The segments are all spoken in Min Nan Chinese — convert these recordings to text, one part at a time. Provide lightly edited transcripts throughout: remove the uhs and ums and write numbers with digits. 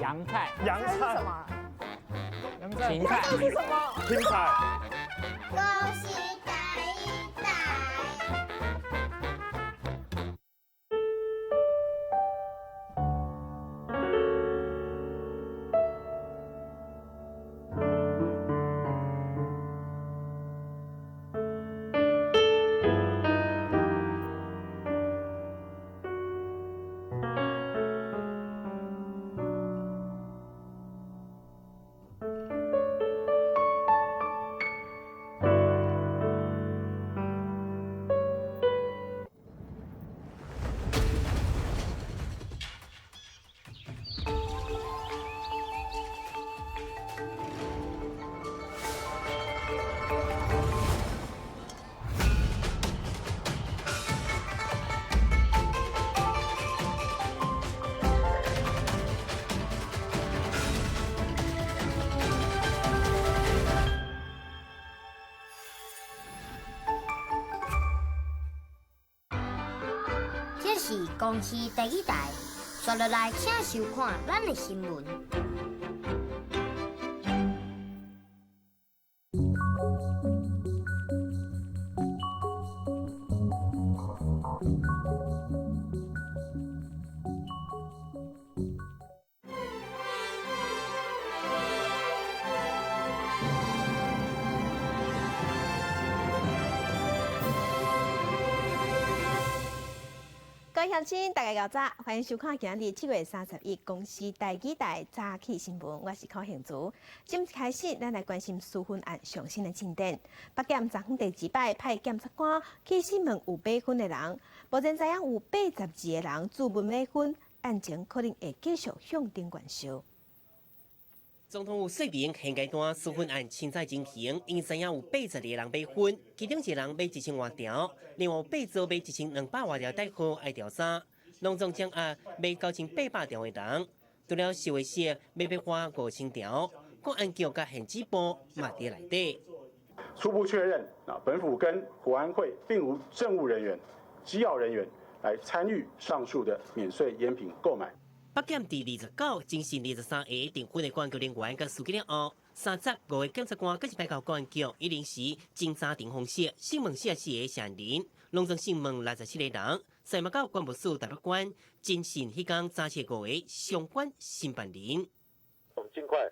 洋菜。洋菜是什麼？芹菜。這是什麼？芹菜。恭喜台台。這是公視第一台，刷落來請收看咱的新聞。各位鄉親，大家早，歡迎收看今日7月31公視台語台早起新聞，我是柯杏珠。今開始，咱來關心私分案上新的進展。北檢昨昏第二擺派檢察官去審問有買薰的人，目前知影有82個人自問買薰，案情可能會繼續向頂懸燒。總統府說明，現階段私分案凊彩進行，𪜶知影有82個人買薰，其中一個人買1000外條，另外八組買1200外條代號愛調查，攏總掌握買9800條的人，除了受惠者買欲花5000條，國安局佮現職部嘛佇內底。初步確認，啊，本府跟國安會並無政務人員、機要人員來參與上述的免稅菸品購買。北檢佇29、偵訊23個訂婚的公安局人員佮司機了後，35個檢察官閣一擺到公安局，以臨時偵查陳方式審問44個嫌疑人，攏總審問67個人，再嘛到關務署台北關偵訊彼工查冊5個相關申辦人。我們盡快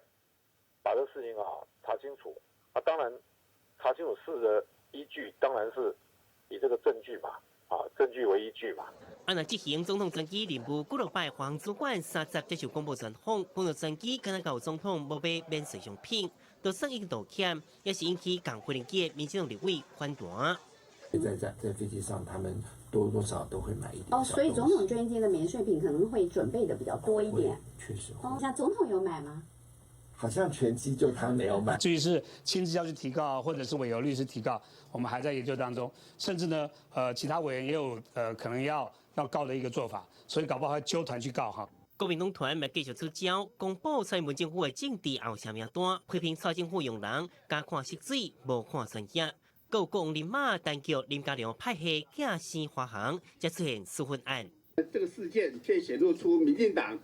把這事情啊查清楚啊，當然查清楚事的依據當然是以這個證據嘛，啊證據為依據嘛。啊！若執行總統選舉任務幾落擺，華航主管30接受廣播專訪，講著選舉敢若舊總統無買免稅商品，就算已經道歉，也是引起共飛行機的民進黨立委反彈。在飛機上，他們多多少少都會買一點。哦，所以總統捐獻的免稅品可能會準備的比較多一點。確實。哦，像總統有買嗎？好像全機就他沒有買。至於是親自要去提告，或者是委由律師提告，我們還在研究當中。甚至呢，其他委員也有可能要告的一個做法，所以搞不好還揪團去告哈。國民黨團嘛繼續出招，公布蔡英文政府的政治後寫名單，批評蔡政府用人加看色水，無看專業。閣有國王林馬單叫林佳龍派系寄生華航，才出現私分案。這個事件卻顯露出民進黨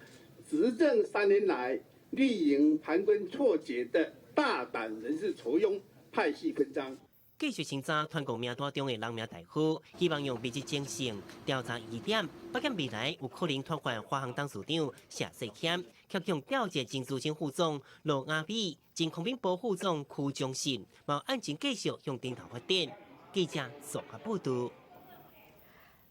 執政3年來綠營盤根錯節的大膽人事酬庸、派系分贓。繼續審查團購名單中的人名代號，希望用筆跡偵訊調查疑點，北檢未來有可能傳喚華航董事長謝世謙，協強調解前資深副總羅亞美、前空兵部副總柯忠信，嘛案情繼續向頂頭發展。記者綜合報導。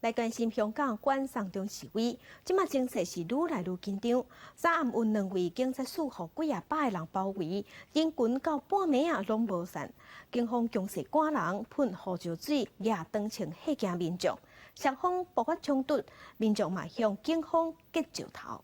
來關心香港反送中示威，這馬情勢是愈來愈緊張。昨暗有兩位警察署予幾仔百個人包圍，人群到半暝仔攏無散。警方強勢趕人，噴胡椒水，舉長槍嚇驚民眾，雙方爆發衝突，民眾嘛向警方擲石頭。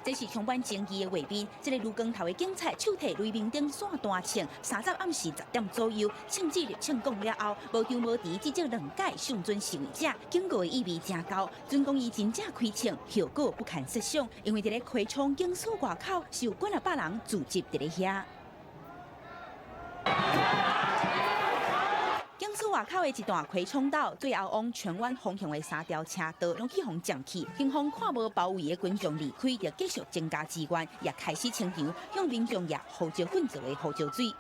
這是充滿爭議的畫面。這個盧光頭的警察手提雷明燈線單槍，30暗時10點左右，槍支入槍講了後，無張無遲，至少兩擺向準示威者，警告的意味誠厚。準講伊真正開槍，後果不堪設想。因為佇咧開窗警署外口是有幾仔百人聚集佇咧遐。警警署外口的一段葵涌道，最後往荃灣方向的三條車道攏去予佔去。警方看無包圍的群眾離開，就繼續增加支援，也開始清場，向民眾也胡椒粉做的胡椒水。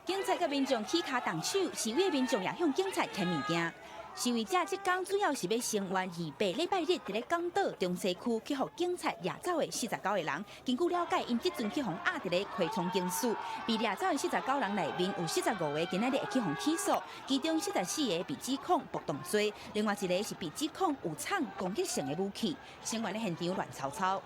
警察佮民眾起跤動手，示威的民眾也向警察牽物件。示威者這工主要是欲聲援28禮拜日佇咧港島中西區去予警察掠走的49個人。根據了解，𪜶這陣去予押佇咧葵涌警署。被掠走的49人內面有45個今仔日會去予起訴，其中44個被指控暴動罪，另外一個是被指控有藏攻擊性的武器。聲援的現場亂糟糟。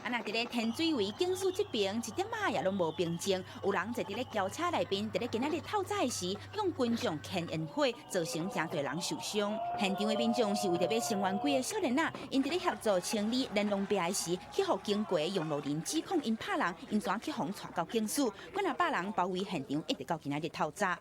啊！若佇咧天水圍警署這邊，一點仔也攏無平靜，有人坐佇咧轎車內面，佇咧今仔日透早的時，向群眾牽煙火，造成誠濟人受傷。現場的民眾是為著欲聲援幾个少年仔，𪜶佇咧協助清理連儂壁的時，去予經過用路人指控𪜶拍人，𪜶怎去予帶到警署，幾若百人包圍現場，一直到今仔日透早。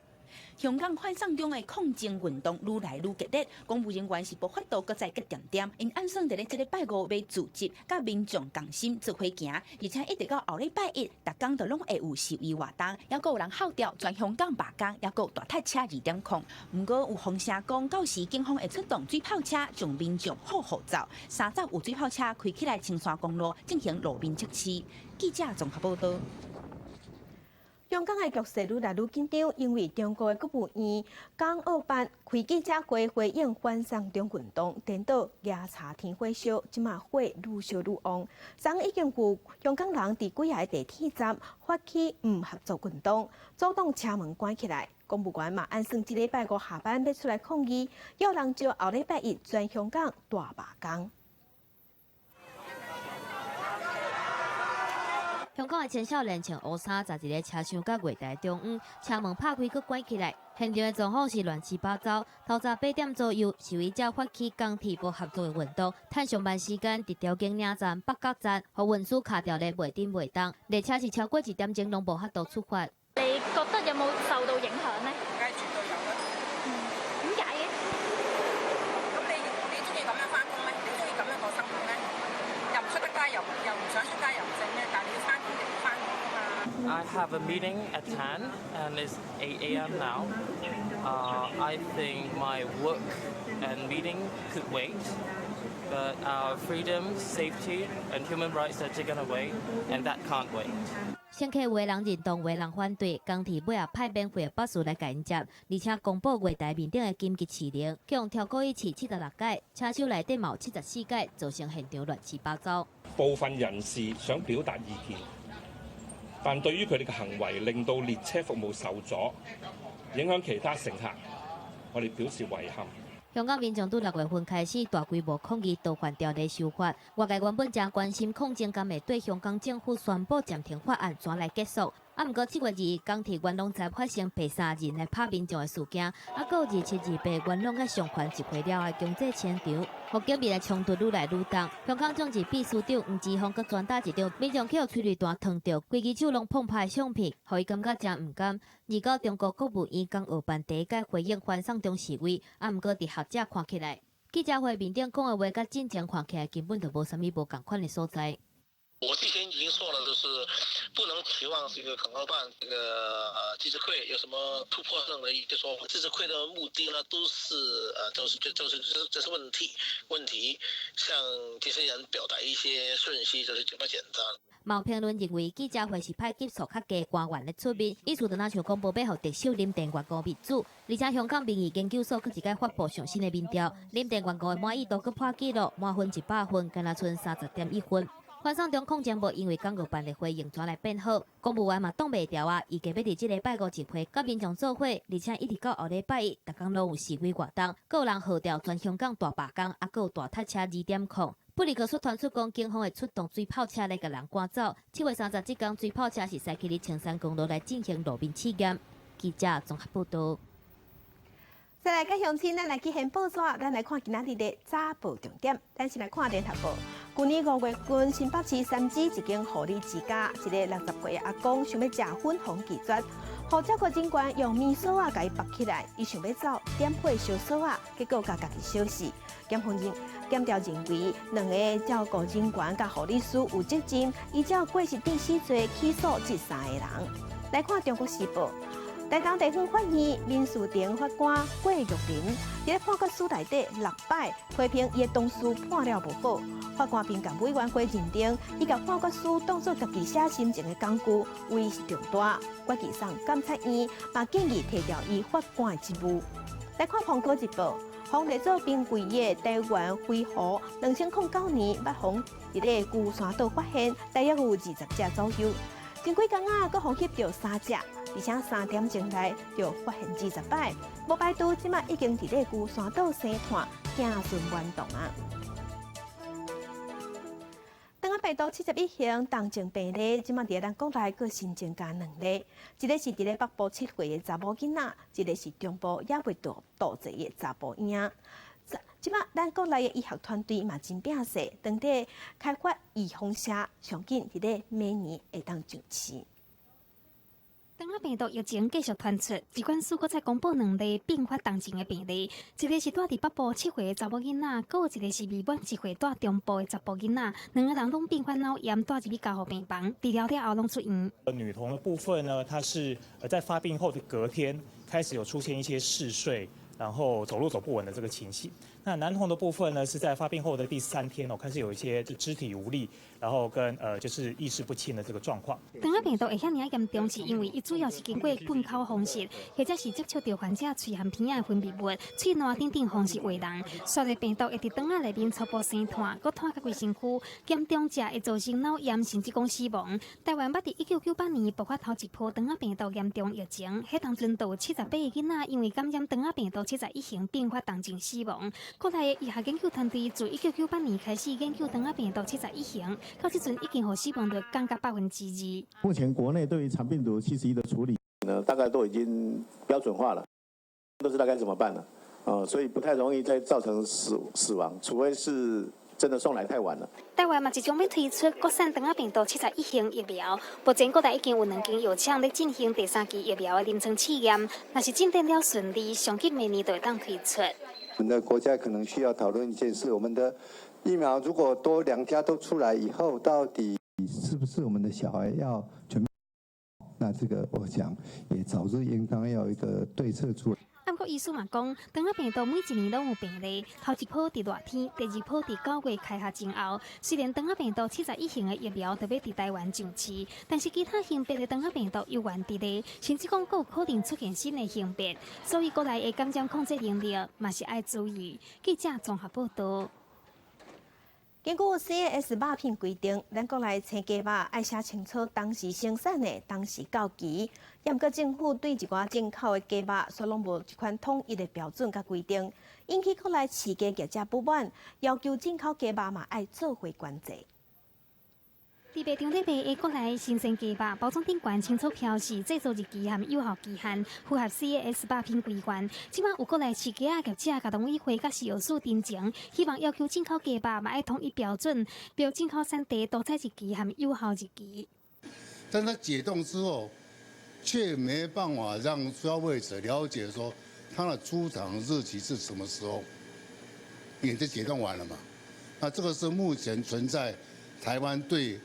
香港反送中的抗爭運動愈來愈激烈，公務人員是無法度閣再結恬恬，𪜶按算佇咧這禮拜五欲聚集，佮民眾仝心做伙行，而且一直到後禮拜一，逐工都攏會有示威活動，猶閣有人號召全香港罷工，猶閣有大塞車2.0。毋過有風聲講，到時警方會出動水炮車將民眾唬予走，三早有水炮車開起來青山公路進行路面測試。記者綜合報導。香港的局勢愈來愈緊張，因為中國的國務院港澳辦開記者會回應反送中運動，顛倒夜查天火燒，這馬火愈燒愈旺。昨已經有香港人佇幾个地鐵站發起毋合作運動，阻擋車門關起來。公務員嘛按算這禮拜五下班欲出來抗議，有人就後禮拜一全香港大罷工。香港的青少年穿烏衫，坐佇咧車廂佮月台中央，車門拍開閣關起來，現場的狀況是亂七八糟。透早8點左右，示威者發起港鐵無合作的運動，趁上班時間佇調景嶺站、北角站，予運輸卡佇咧袂振袂動，列車是超過1點鐘攏無法度出發。你覺得有冇受到影響呢？梗係絕對有啦。嗯，點解嘅？咁你鍾意咁樣返工咩？你鍾意咁樣過生活咩？又唔出得街，又唔想出街，又唔剩咩？但係你要返工就要返工㗎嘛。 I have a meeting at 10 and it's 8 a.m. now. I think my work and meeting could wait, but our freedom, safety, and human rights are taken away, and that can't wait. 乘客有的人認同，有的人反對。港鐵尾仔派免費的巴士來共𪜶接，而且公布月台面頂的緊急示鈴，去予超過一次76擺，車廂內底嘛有74擺，造成現場亂七八糟。部分人士想表達意見，但對於佢哋嘅行為令到列車服務受阻，影響其他乘客，我哋表示遺憾。香港民眾對6月份開始大規模抗議逃犯條例修法，外界原本誠關心抗爭敢會對香港政府宣布暫停法案怎來結束。啊，毋過7月2日港鐵元朗站發生白衫人來拍民眾的事件，啊，閣有27、28元朗佮上環集會了後強制清場，予警民的衝突愈來愈重。香港眾志秘書長黃之鋒閣傳達一張民眾去予催淚彈燙著，規支手攏碰破的相片，予伊感覺誠毋甘。29中國國務院港澳辦第一擺回應反送中示威，啊，毋過佇學者看起來，記者會面頂講的話，佮進前看起來根本就無啥物無仝款的所在。我之前已經說了，就是不能期望這個港澳辦這個記者會有什麼突破性的一些說法。記者會的目的呢，都是就是就是這是問題，向這些人表達一些訊息，就是這麼簡單。嘛有評論認為，記者會是派級數較低官員咧出面，意思就若像講無欲予特首林鄭月娥面子。而且香港民意研究所閣一擺發布上新的民調，林鄭月娥的滿意度閣破紀錄，滿分100分，敢若賰30.1分。反送中抗爭無因為港澳辦的回應轉來變好，公務員嘛擋袂牢啊！預計欲佇這禮拜五集會，佮民眾做伙，而且一直到後禮拜一，逐工攏有示威活動，閣有人號召全香港大罷工，啊，閣有大塞車2.0。不離閣煞傳出講，警方會出動水炮車來共人趕走。7月30這工，水炮車是駛去佇青山公路來進行路面試驗。記者綜合報導。再來，佮鄉親，咱來去掀報紙，咱來看今仔日的早報重點。咱先來看聯合報。舊年5月份，新北市三芝一間護理之家，一个60歲的阿公想欲食粉予拒絕，予照顧人員用棉索仔共伊縛起來，伊想欲走，點火燒索仔，結果共家己燒死。檢方認檢調認為，兩个照顧人員佮護理師有責任，依照過失致死罪起訴這三个人。來看《中國時報》，台東地方法院民事庭法官郭玉林，佇咧判決書內底六擺批評伊的同事判了無好，法官評鑑委員會認定，伊共判決書當作家己寫心情的工具，威勢重大，決議送監察院，嘛建議提調伊法官的職務。來看《蘋果日報》，予列做瀕危的台灣灰鵠，2009年捌予佇咧龜山島發現，大約有20隻左右。前幾工仔，閣予翕著三隻，而且3點鐘內就發現20擺，無排除這馬已經佇咧龜山島生湠，子孫滿堂啊！腸仔病毒71型重症病例，這馬佇咱國內閣新增加兩例，一个是佇咧北部7歲的查某囡仔，一个是中部猶未度度歲的查埔嬰。這馬咱國內的醫學團隊嘛真拚勢，當地開發預防射，上緊佇咧明年會當上市。腸仔病毒疫情繼續傳出，疾管署閣再公布兩例併發重症的病例，一个是蹛佇北部7歲的查某囡仔，閣有一个是未滿1歲蹛中部的查埔囡仔，兩个人攏併發腦炎，帶入去加護病房，治療了後攏出院。女童的部分呢，她是在發病後的隔天開始有出現一些嗜睡，然後走路走不穩的這個情形。那男童的部分呢，是在發病後的第三天哦，開始有一些肢體無力，然後跟就是意識不清的這個狀況。腸仔病毒會遐爾嚴重，是因為伊主要是經過糞口方式，或者是接觸著患者喙含鼻仔的分泌物、喙瀾等等方式餵人。紲咧病毒會佇腸仔內面初步生湠，閣湠到規身軀，嚴重者會造成腦炎，甚至講死亡。台灣捌佇1998年爆發頭一波腸仔病毒嚴重疫情，彼當陣就有78個囡仔因為感染腸仔病毒71型併發重症死亡。國內的醫學研究團隊自1998年開始研究腸仔病毒71型，到這陣已經予死亡率降到2%。目前國內對於腸病毒七十一的處理呢，大概都已經標準化了，都知道該怎麼辦了，所以不太容易再造成死亡，除非是真的送來太晚了。台灣嘛，即將欲推出國產腸仔病毒71型疫苗，目前國內已經有兩間藥廠咧進行第三期疫苗的臨床試驗，若是進展了順利，上緊明年就會當推出。我們的國家可能需要討論一件事：我們的疫苗如果多兩家都出來以後，到底是不是我們的小孩要全面？那這個我想也早日應當要有一個對策出來。毋過醫師嘛講，腸仔病毒每一年攏有病例，頭一波佇熱天，第二波佇9月開學前後。雖然腸仔病毒71型的疫苗著欲佇台灣上市，但是其他型別的腸仔病毒猶原佇咧，甚至講閣有可能出現新的型別，所以國內的感染控制能力嘛是愛注意。記者綜合報導。根據 CAS 肉品規定，咱國內生雞肉愛寫清楚當時生產的、當時到期。毋過政府對一寡進口的雞肉，煞攏無這款統一的標準佮規定，引起國內飼雞業者不滿，要求進口雞肉嘛愛做伙管制。佇賣場咧賣的國內新鮮雞肉，包裝頂懸清楚標示製造日期和有效期限，符合 CAS 肉品規範。這馬有國內飼雞仔業者共農委會佮食藥署陳情，希望要求進口雞肉嘛愛統一標準，標進口產地屠宰日期和有效日期。但它解凍之後，卻沒辦法讓消費者了解說它的出廠日期是什麼時候，因為這解凍完了嘛。那這個是目前存在台灣對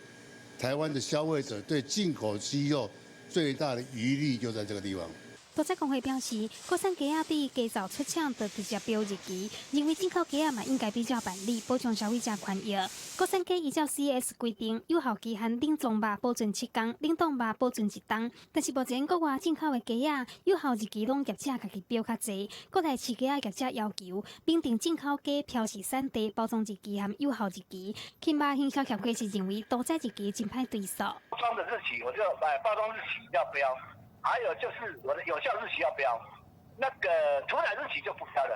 台灣的消費者對進口雞肉最大的疑慮就在這個地方。屠宰公會表示，國產雞仔對雞灶出廠就直接標日期，認為進口雞仔嘛應該比照辦理，保障消費者權益。國產雞依照 CAS 規定，有效期限冷藏肉保存7天，冷凍肉保存一冬。但是目前國外進口的雞仔有效日期攏業者家己標較濟，國內飼雞仔業者要求，明定進口雞標示產地、包裝日期和有效日期。禽肉行銷協會是認為屠宰日期真歹追溯。包裝的日期，我就包裝日期要標。還有就是我的有效日期要標，那個屠宰日期就不標了。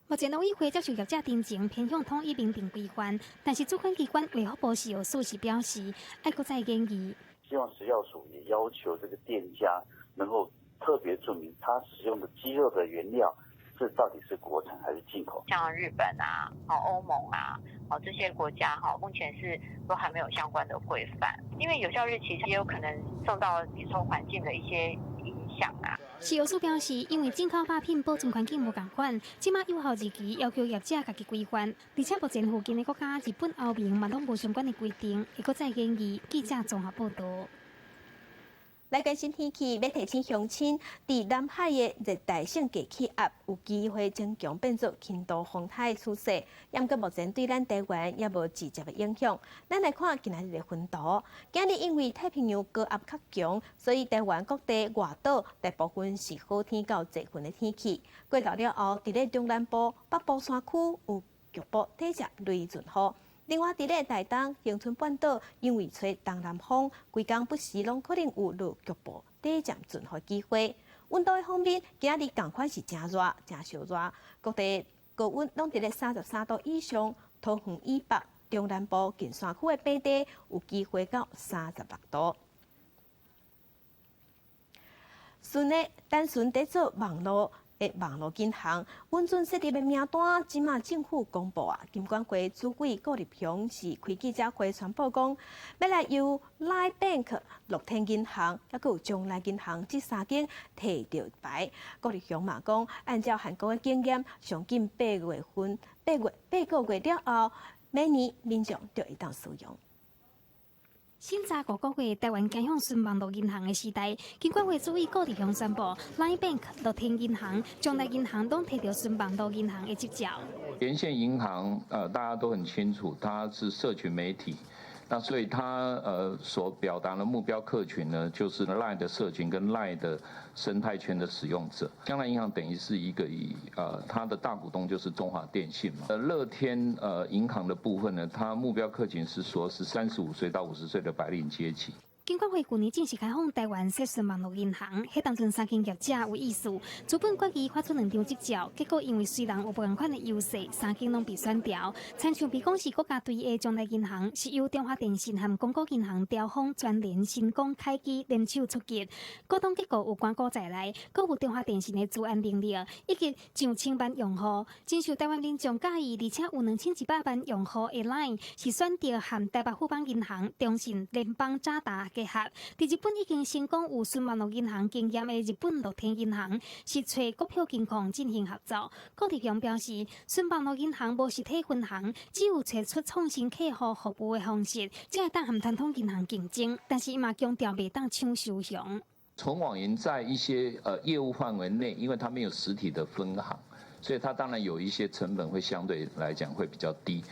目前農委會接受業者陳情，偏向統一明定規範，但是主管機關衛福部食藥署是表示，愛閣再研議。希望食藥署也要求這個店家能夠特別註明，他使用的雞肉的原料是到底是國產還是進口。像日本啊、哦歐盟啊、哦這些國家哈，目前是都還沒有相關的規範，因為有效日期也有可能受到比如說環境的一些影響。響啊。食藥署表示，因為進口肉品保存環境無仝款，這馬有效日期要求業者家己規範，而且目前附近的國家日本、歐盟嘛攏無相關的規定，會閣再研議。記者綜合報導。來關心天氣，欲提醒鄉親，佇南海的熱帶性低氣壓有機會增強變做輕度風台趨勢，毋過目前對咱台灣猶無直接的影響。咱來看今仔日的雲圖，今日因為太平洋高壓較強，所以台灣各地外島大部分是好天到濟雲的天氣。過晝了後，佇咧中南部、北部山區有局部短暫雷陣雨。另外，佇咧台東、恆春半島，因為吹東南風，規工不時攏可能有落局部短暫陣雨機會。溫度的方面，今仔日仝款是誠熱、誠燒熱，各地高溫攏佇咧33度以上。桃園以北、中南部近山區的平地有機會到36度。純的單純佇做網路的網路銀行，允准設立的名單，這馬政府公布啊。金管會主委顧立雄是開記者會宣布講，欲來由 Line Bank、樂天銀行，猶閣有將來銀行這三間提著牌。顧立雄嘛講，按照韓國的經驗，上緊八月份、八月八個月了後，每年民眾就會當使用。審查5個月，台灣走向純網路銀行的時代。金管會主委顧立雄宣布，Line Bank、樂天銀行、將來銀行攏提著純網路銀行的執照。連線銀行，大家都很清楚，它是社群媒體，那所以它所表達的目標客群呢，就是 Line 的社群跟 Line 的生態圈的使用者。將來銀行等於是一個以它的大股東就是中華電信嘛。樂天銀行的部分呢，它目標客群是說是35歲到50歲的白領階級。金管會去年正式開放台灣設純網路銀行，彼當陣三間業者有意思，資本決議發出兩張執照，結果因為雖然有無仝款的優勢，三間攏被選掉。親像被講是國家隊的將來銀行，是由中華電信和公股銀行調峰全聯成功開機聯手出擊，股東結構有官股在內，閣有中華電信的資安能力，以及上千萬用戶，真受台灣民眾佮意，而且有2100萬用戶的 Line 是選擇和台北富邦銀行、中信、聯邦、渣打結合。佇日本已經成功有純網路銀行經驗的日本樂天銀行，是揣國票銀行進行合作。顧立雄表示，純網路銀行無實體分行，只有揣出創新客戶服務的方式，才會當和傳統銀行競爭。但是伊嘛強調，袂當搶收紅。純網銀在一些業務範圍內，因為它沒有實體的分行，所以它當然有一些成本會相對來講會比較低。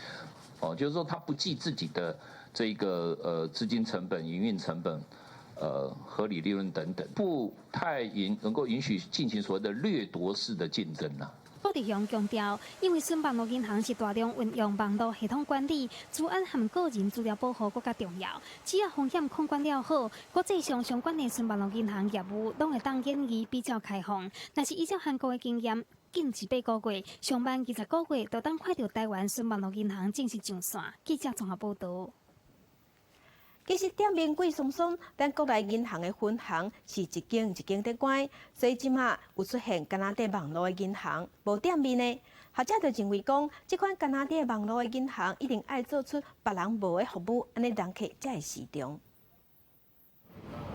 哦，就是說它不計自己的這個資金成本、營運成本、合理利潤等等，不太允能夠允許進行所謂的掠奪式的競爭啦。顧立雄強調，因為純網路銀行是大量運用網路系統管理，資安和個人資料保護閣較重要。只要風險控管了好，國際上相關的純網路銀行業務攏會當演繹比較開放。若是依照韓國的經驗，緊18個月，上慢20個月，就當看著台灣純網路銀行正式上線。記者綜合報導。其實店面貴鬆鬆，咱國內銀行的分行是一間一間佇關，所以這馬有出現干焦佇網路的銀行無店面的。學者就認為講，這款干焦佇網路的銀行一定愛做出別人無的服務，按呢人客才會市場。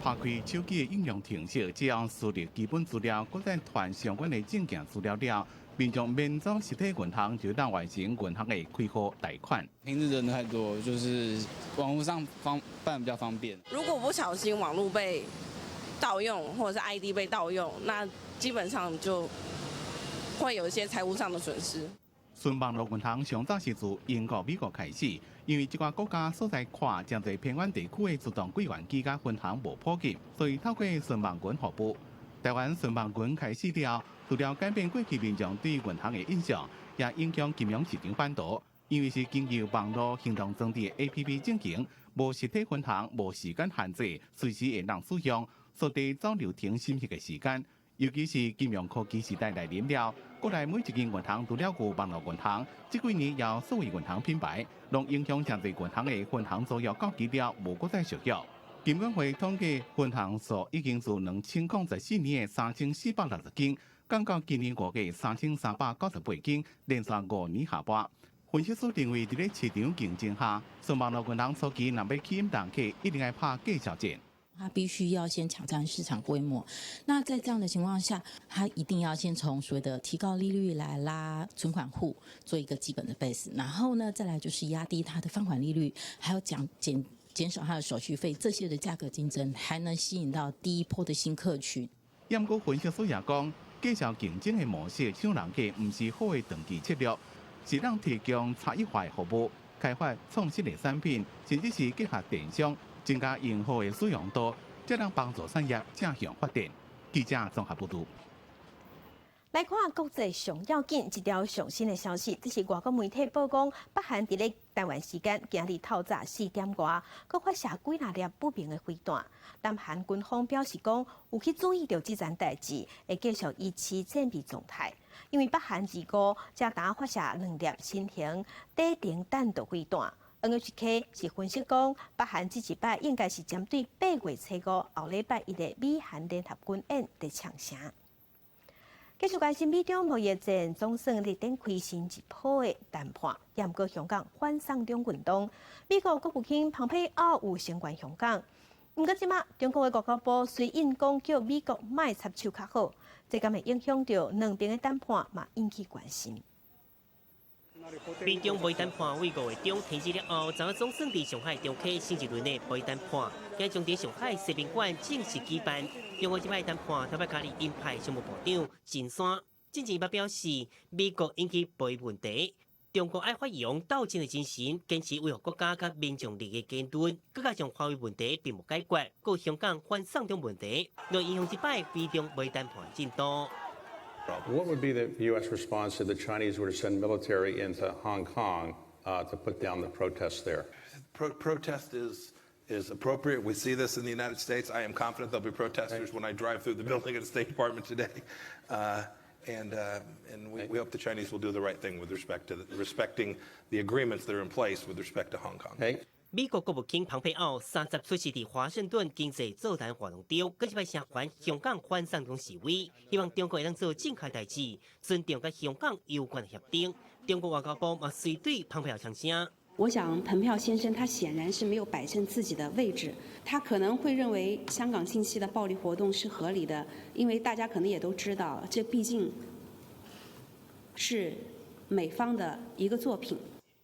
拍開手機的應用程式，只要輸入基本資料，閣再傳相關的證件資料了，民眾免走實體銀行就當完成銀行的開戶貸款。平日人太多，就是網路上方辦比較方便。如果不小心網路被盜用，或者是 ID 被盜用，那基本上就會有一些財務上的損失。純網路銀行上早是自英國、美國開始，因為這寡國家所在闊，誠濟偏遠地區的自動櫃員機佮分行無普及，所以透過純網銀服務。台灣純網銀開始了，除了改變過去民眾對銀行的印象，也影響金融市場版圖。因為是經由網路行動裝置的 APP 進行，無實體分行，無時間限制，隨時會當使用，縮短走流程審核的時間。尤其是金融科技時代來臨了，國內每一間銀行除了有網路銀行，這幾年也有數位銀行品牌，攏影響誠濟銀行的分行租約到期了，無閣再續約。金管會統計分行數已經自2014年的3460間，降到今年5月3398間，連續5年下滑。分析師認為，佇咧市場競爭下，純網路銀行初期若欲吸引人客，一定愛拍價數戰。他必須要先搶佔市場規模。那在這樣的情況下，他一定要先從所謂的提高利率來拉存款戶，做一個基本的 base，然後呢，再來就是壓低它的放款利率，還有減少它的手續費，這些的價格競爭，還能吸引到第一波的新客群。毋過分析師也講，價數競爭的模式搶人客毋是好的長期策略，是當提供差異化的服務，開發創新的產品，甚至是結合電商，增加用戶的使用度，才能幫助產業正向發展。記者綜合報導。來看國際上要緊一條上新的消息，這是外國媒體報講，北韓佇咧台灣時間今日透早4點外，閣發射幾若粒不明的飛彈。南韓軍方表示講，有去注意著這件代誌，會繼續維持戰備狀態。因為北韓二五才剛發射兩粒新型短程彈道飛彈。NHK 是分析講，北韓這一擺應該是針對8月初5後禮拜一的美韓聯合軍演佇嗆聲。繼續關心美中貿易戰，總算佇展開新一波的談判。毋過香港反送中運動，美國國務卿蓬佩奧有聲援香港。毋過這馬中國的外交部隨應講叫美國莫插手較好，這敢會影響著兩邊的談判嘛引起關心。美中貿易談判為5月中停止了後，昨總算佇上海重啟新一輪的貿易談判，今將佇上海世貿館正式舉辦。中國這擺談判特別加入鷹派商務部長秦山，進前捌表示，美國引起貿易問題，中國愛發揚鬥爭的精神，堅持維護國家佮民眾利益言論，閣加上華為問題並無解決，閣香港反送中問題，都影響這擺美中貿易談判進度。 What would be the U.S. response if the Chinese were to send military into Hong Kong to put down the protests there? Protest is appropriate. We see this in the United States. I am confident there'll be protesters when I drive through the building at the State Department today. And we hope the Chinese will do the right thing with respect to respecting the agreements that are in place with respect to Hong Kong. 美國國務卿蓬佩奧30出席佇華盛頓經濟座談活動中，閣一擺聲援香港反送中示威，希望中國會當做正確代誌，尊重佮香港有關的協定。中國外交部嘛隨對蓬佩奧嗆聲。我想，蓬佩奧先生他顯然是沒有擺正自己的位置，他可能會認為香港近期的暴力活動是合理的，因為大家可能也都知道，這畢竟是美方的一個作品。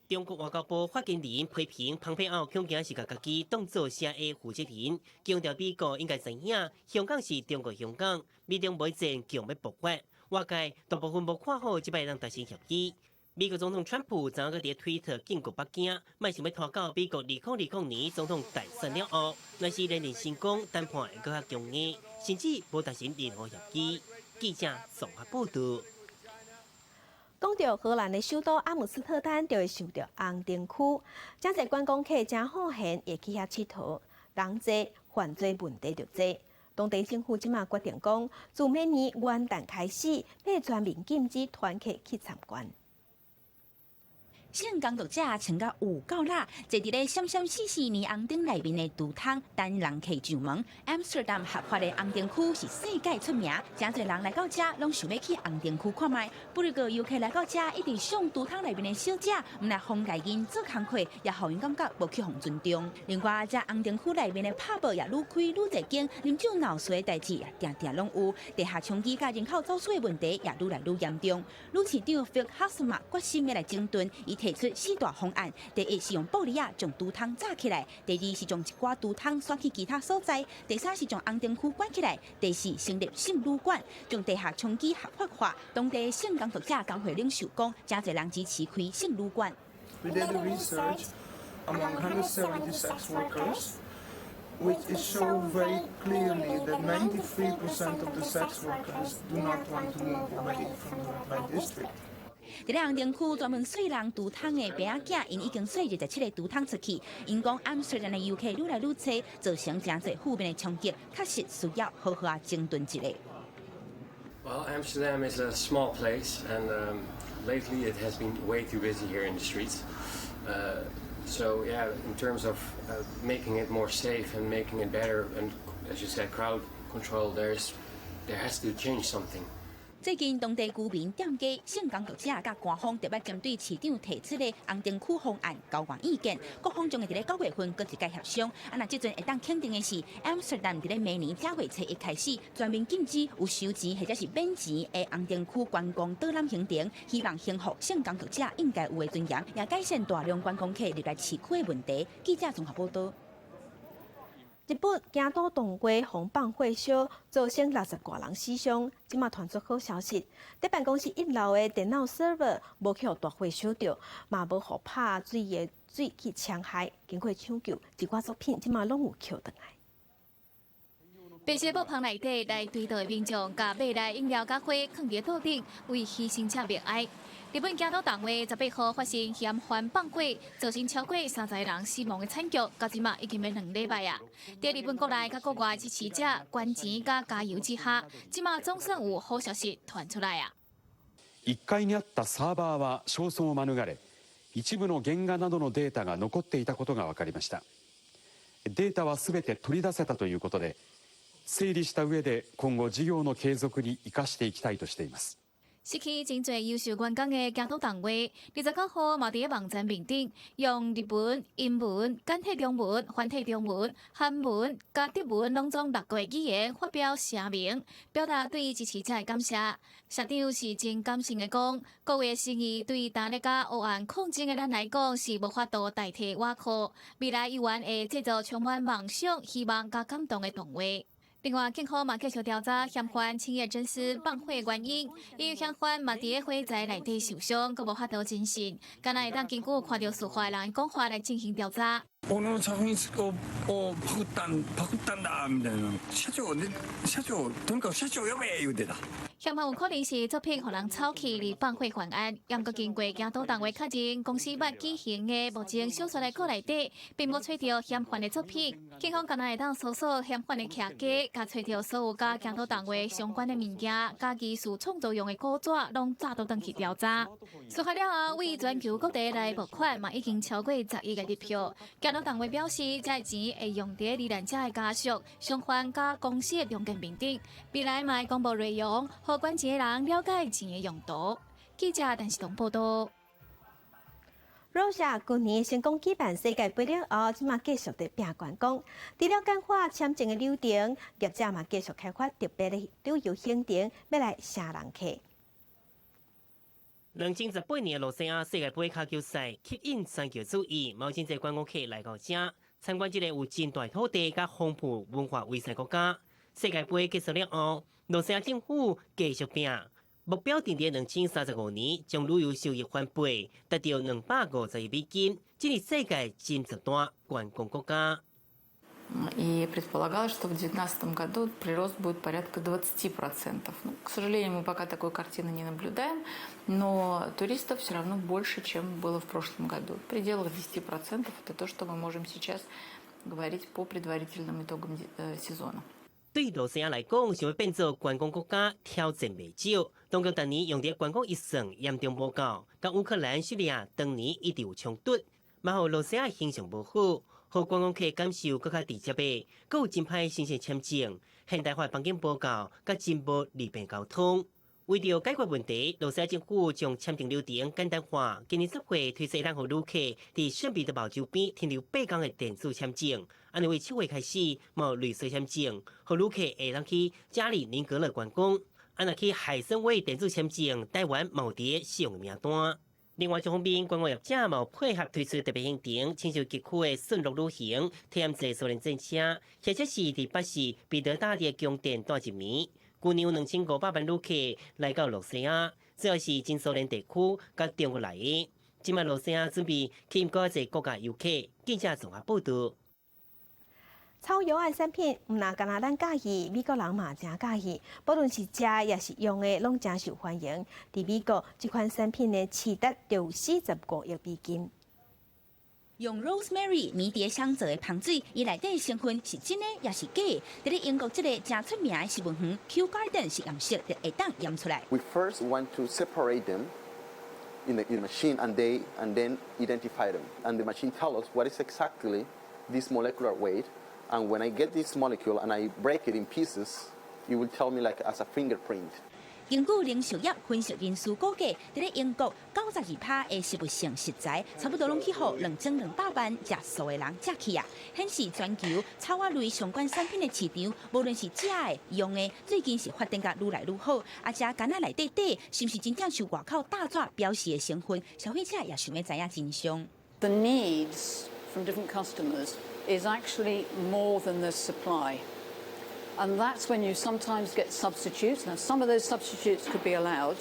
中國外交部發言人批評蓬佩奧恐驚是共家己當做聲的負責人，強調美國應該知影香港是中國香港，美中貿易戰強欲爆發，外界大部分無看好這擺能達成協議。美國總統川普昨昏佇推特警告北京，莫想欲拖到美國2020年總統大選了後，若是連任成功，談判會閣較強硬，甚至無達成任何協議。記者綜合報導。講著荷蘭的首都阿姆斯特丹，就會想著紅燈區，誠濟觀光客誠好閒，會去遐𨑨迌，人濟，犯罪問題就濟。當地政府這馬決定講，自明年元旦開始，欲全面禁止團客去參觀。性工作者穿甲有夠辣，坐佇咧閃閃爍爍霓虹燈內面的櫥窗等人客上門。Amsterdam 合法的紅燈區是世界出名，誠濟人來到遮攏想欲去紅燈區看覓。不過遊客來到遮一直賞櫥窗內面的小姐，毋但予𠊎𪜶做工課，也予𪜶感覺無去予尊重。另外，遮紅燈區內面的 pub 也愈開愈濟間，啉酒鬧事的代誌也定定攏有。地下槍支佮人口走私的問題也愈來愈嚴重。女市長 Femke Halsema 決心欲來整頓，伊提出四大方案：第一是用玻璃仔將櫥窗罩起來；第二是將一寡櫥窗徙去其他所在；第三是將紅燈區關起來；第四成立性旅館，將地下槍支合法化。當地性工作者工會領袖講，誠濟人支持開性旅館。 We did a research among 170 sex workers, which is show very clearly that 93% of the sex workers do not want to move away from the red light district. 佇咧紅燈區專門洗人櫥窗的伯仔囝，𪜶已經洗27個櫥窗出去。𪜶講阿姆斯特丹的遊客愈來愈濟，造成誠濟負面的衝擊，確實需要好好仔整頓一下。 Well, Amsterdam is a small place, and lately it has been way too busy here in the streets. So yeah, in terms of making it more safe and making it better, and as you said, crowd control, there has to change something. 最近當地居民、店家、性工作者佮官方特別針對市長提出的紅燈區方案交換意見，各方將會佇咧9月份閣一屆協商。啊，若這陣會當肯定的是，Amsterdam 佇咧明年正月初一開始全面禁止有收錢或者是免錢的紅燈區觀光導覽行程，希望恢復性工作者應該有的尊嚴，也改善大量觀光客入來市區的問題。記者綜合報道。日本京都動畫予放火燒，造成60外人死傷。這馬傳出好消息，佇辦公室一樓的電腦 server 無予大火燒著，嘛無予拍水的水去戕害。經過搶救，一寡作品這馬攏有抾轉來。白色布棚內底來追悼的民眾，共馬來飲料佮花囥佇桌頂，為犧牲者默哀。日本京都動畫18號發生嫌犯放火，造成超過30人死亡的慘劇，到這馬已經欲2禮拜啊！佇日本國內佮國外支持者捐錢佮加油之下，這馬總算有好消息傳出來啊！ 1階にあったサーバーは焼損を免れ、一部の原画などのデータが残っていたことが分かりました。データはすべて取り出せたということで、整理した上で今後事業の継続に生かしていきたいとしています。失去真濟優秀員工的京都動畫，29號嘛佇咧網站面頂，用日文、英文、簡體中文、繁體中文、韓文、佮德文攏總六個語言發表聲明，表達對支持者的感謝。社長是真感性的講，各位的心意對焦慮佮黑暗抗爭的咱來講是無法度代替倚靠。未來猶原會製作充滿夢想、希望佮感動的動畫。另外，警方嘛繼續調查嫌犯青葉真司放火原因，因為嫌犯嘛佇咧火災內底受傷，閣無法度偵訊，敢若會當根據看著事發的人講話來進行調查。この作品をパクったんパクったんだみたいな。社長ね、社長とにかく社長呼べ言うてた。嫌犯有可能是作品予人抄去而放火犯案，毋過經過京都動畫確認，公司捌舉行的幕前小說的庫內底，並無揣著嫌犯的作品。警方敢若會當搜索嫌犯的徛家，共揣著所有佮京都動畫相關的物件，佮藝術創作用的稿紙，攏早都轉去調查。事發了後，為全球各地來募款，嘛已經超過10億个入票。京都動畫表示，這錢會用佇罹難者的家屬、傷患佮公司的重建面頂，未來嘛會公布內容，予捐錢的人了解錢的用途。記者陳世東報道。 Russia 舊年成功舉辦世界盃了後，這馬繼續佇拼觀光。除了簡化簽證的流程，業者嘛繼續開發特別的旅遊行程，欲來吸人客。2018年羅西亞世界盃跤球賽吸引全球注意，嘛有真濟觀光客來到遮參觀這个有真大土地佮豐富文化遺產國家。世界盃結束了後，羅西亞政府繼續拼，目標定佇2035年將旅遊收益翻倍，達到250億美金，進入世界前十大觀光國家。 И предполагалось, что в 2019 году прирост будет порядка 20%. Ну, к сожалению, мы пока такой картины не наблюдаем, но туристов все равно больше, чем было в прошлом году. В пределах 10% это то, что мы можем сейчас говорить по предварительным итогам сезона. 對羅西亞來講，想欲變做觀光國家，挑戰袂少。當局逐年用佇觀光預算嚴重無夠，佮烏克蘭、敘利亞當年一直有衝突，嘛予羅西亞形象無好，予觀光客感受閣較直接的，閣有真歹申請簽證、現代化環境無夠，佮真無利便交通。為著解決問題，羅西亞政府將簽證流程簡單化。今年10月推出會當予旅客佇聖彼得堡周邊停留8天的電子簽證。按呢為7月開始，嘛有綠色簽證，予旅客會當去加里寧格勒觀光。啊，若去海參崴電子簽證，台灣嘛有佇使用的名單。另外一方面，觀光業者嘛有配合推出特別行程，親像極區的順路旅行，體驗坐蘇聯戰車，或者是佇巴西彼得大帝宮殿蹛一暝。舊年有2500萬旅客來到羅西亞，主要是前蘇聯地區佮中國來的。這馬羅西亞準備吸引閣較濟國家遊客。記者綜合報道。草藥的產品，毋但干焦咱佮意，美國人嘛誠佮意。不論是食抑是用的，攏誠受歡迎。佇美國，這款產品的市值就有45億美金。用 rosemary 迷迭香做的芳水，伊內底成分是真的抑是假的？佇咧英國這個誠出名的植物園 Kew Garden 實驗室就會當驗出來。 We first want to separate them in the machine and then identify them. And the machine tells us what is exactly this molecular weight. And when I get this molecule and I break it in pieces, it will tell me like as a fingerprint. 根據零售業分析人士估計，佇咧英國92趴的食物性食材，差不多攏去予2200萬食素的人食去啊！顯示全球草仔類相關產品的市場，無論是食的、用的，最近是發展甲愈來愈好。啊，這矸仔內底底是毋是真正受外口大紙標示的成分？消費者也想欲知影真相。 The needs from different customers is actually more than the supply. And that's when you sometimes get substitutes. Now, some of those substitutes could be allowed,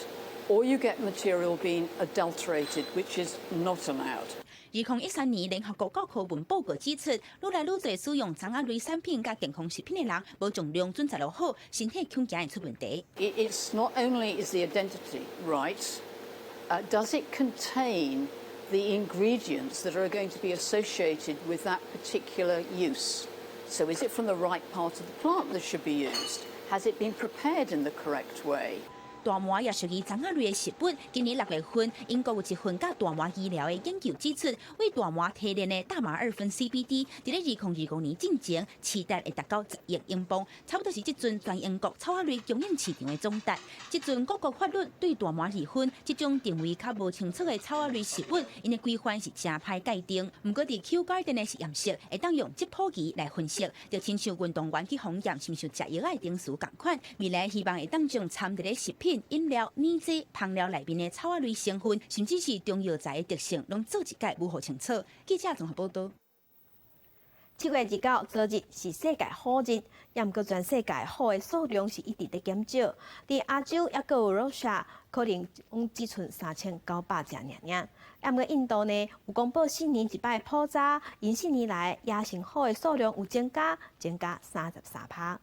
or you get material being adulterated, which is not allowed. 2013年，聯合國教科文報告指出，愈來愈濟使用欉仔類產品佮健康食品的人，無將量準查落好，身體恐驚會出問題。 It's not only is the identity right, does it contain the ingredients that are going to be associated with that particular use? So is it from the right part of the plant that should be used? Has it been prepared in the correct way? 大麻也屬於欉仔類的食物。今年6月份，英國有一份佮大麻醫療的研究指出，為大麻提煉的大麻二酚 CBD，佇咧2025年進前，市值會達到10億英鎊，差不多是這陣全英國草仔類供應市場的總值。這陣各國法律對大麻二酚這種定位較無清楚的草仔類食物，𪜶的規範是誠歹界定。毋過佇 Kew Garden 的實驗室，會當用質譜儀來分析，就親像運動員去檢驗是毋是食藥仔的定時仝款。未來希望會當將摻佇咧食品、飲料、乳製、香料內面的草仔類成分，甚至是中藥材的特性，攏做一擺模糊清楚。記者綜合報導。7月29，昨日是世界虎日，也毋過全世界虎的數量是一直佇減少。佇亞洲抑閣有 Russia，可能講只賰3900隻爾爾。也毋過印度呢，有公布4年一擺普查，𪜶4年來野生虎的數量有增加，增加33趴。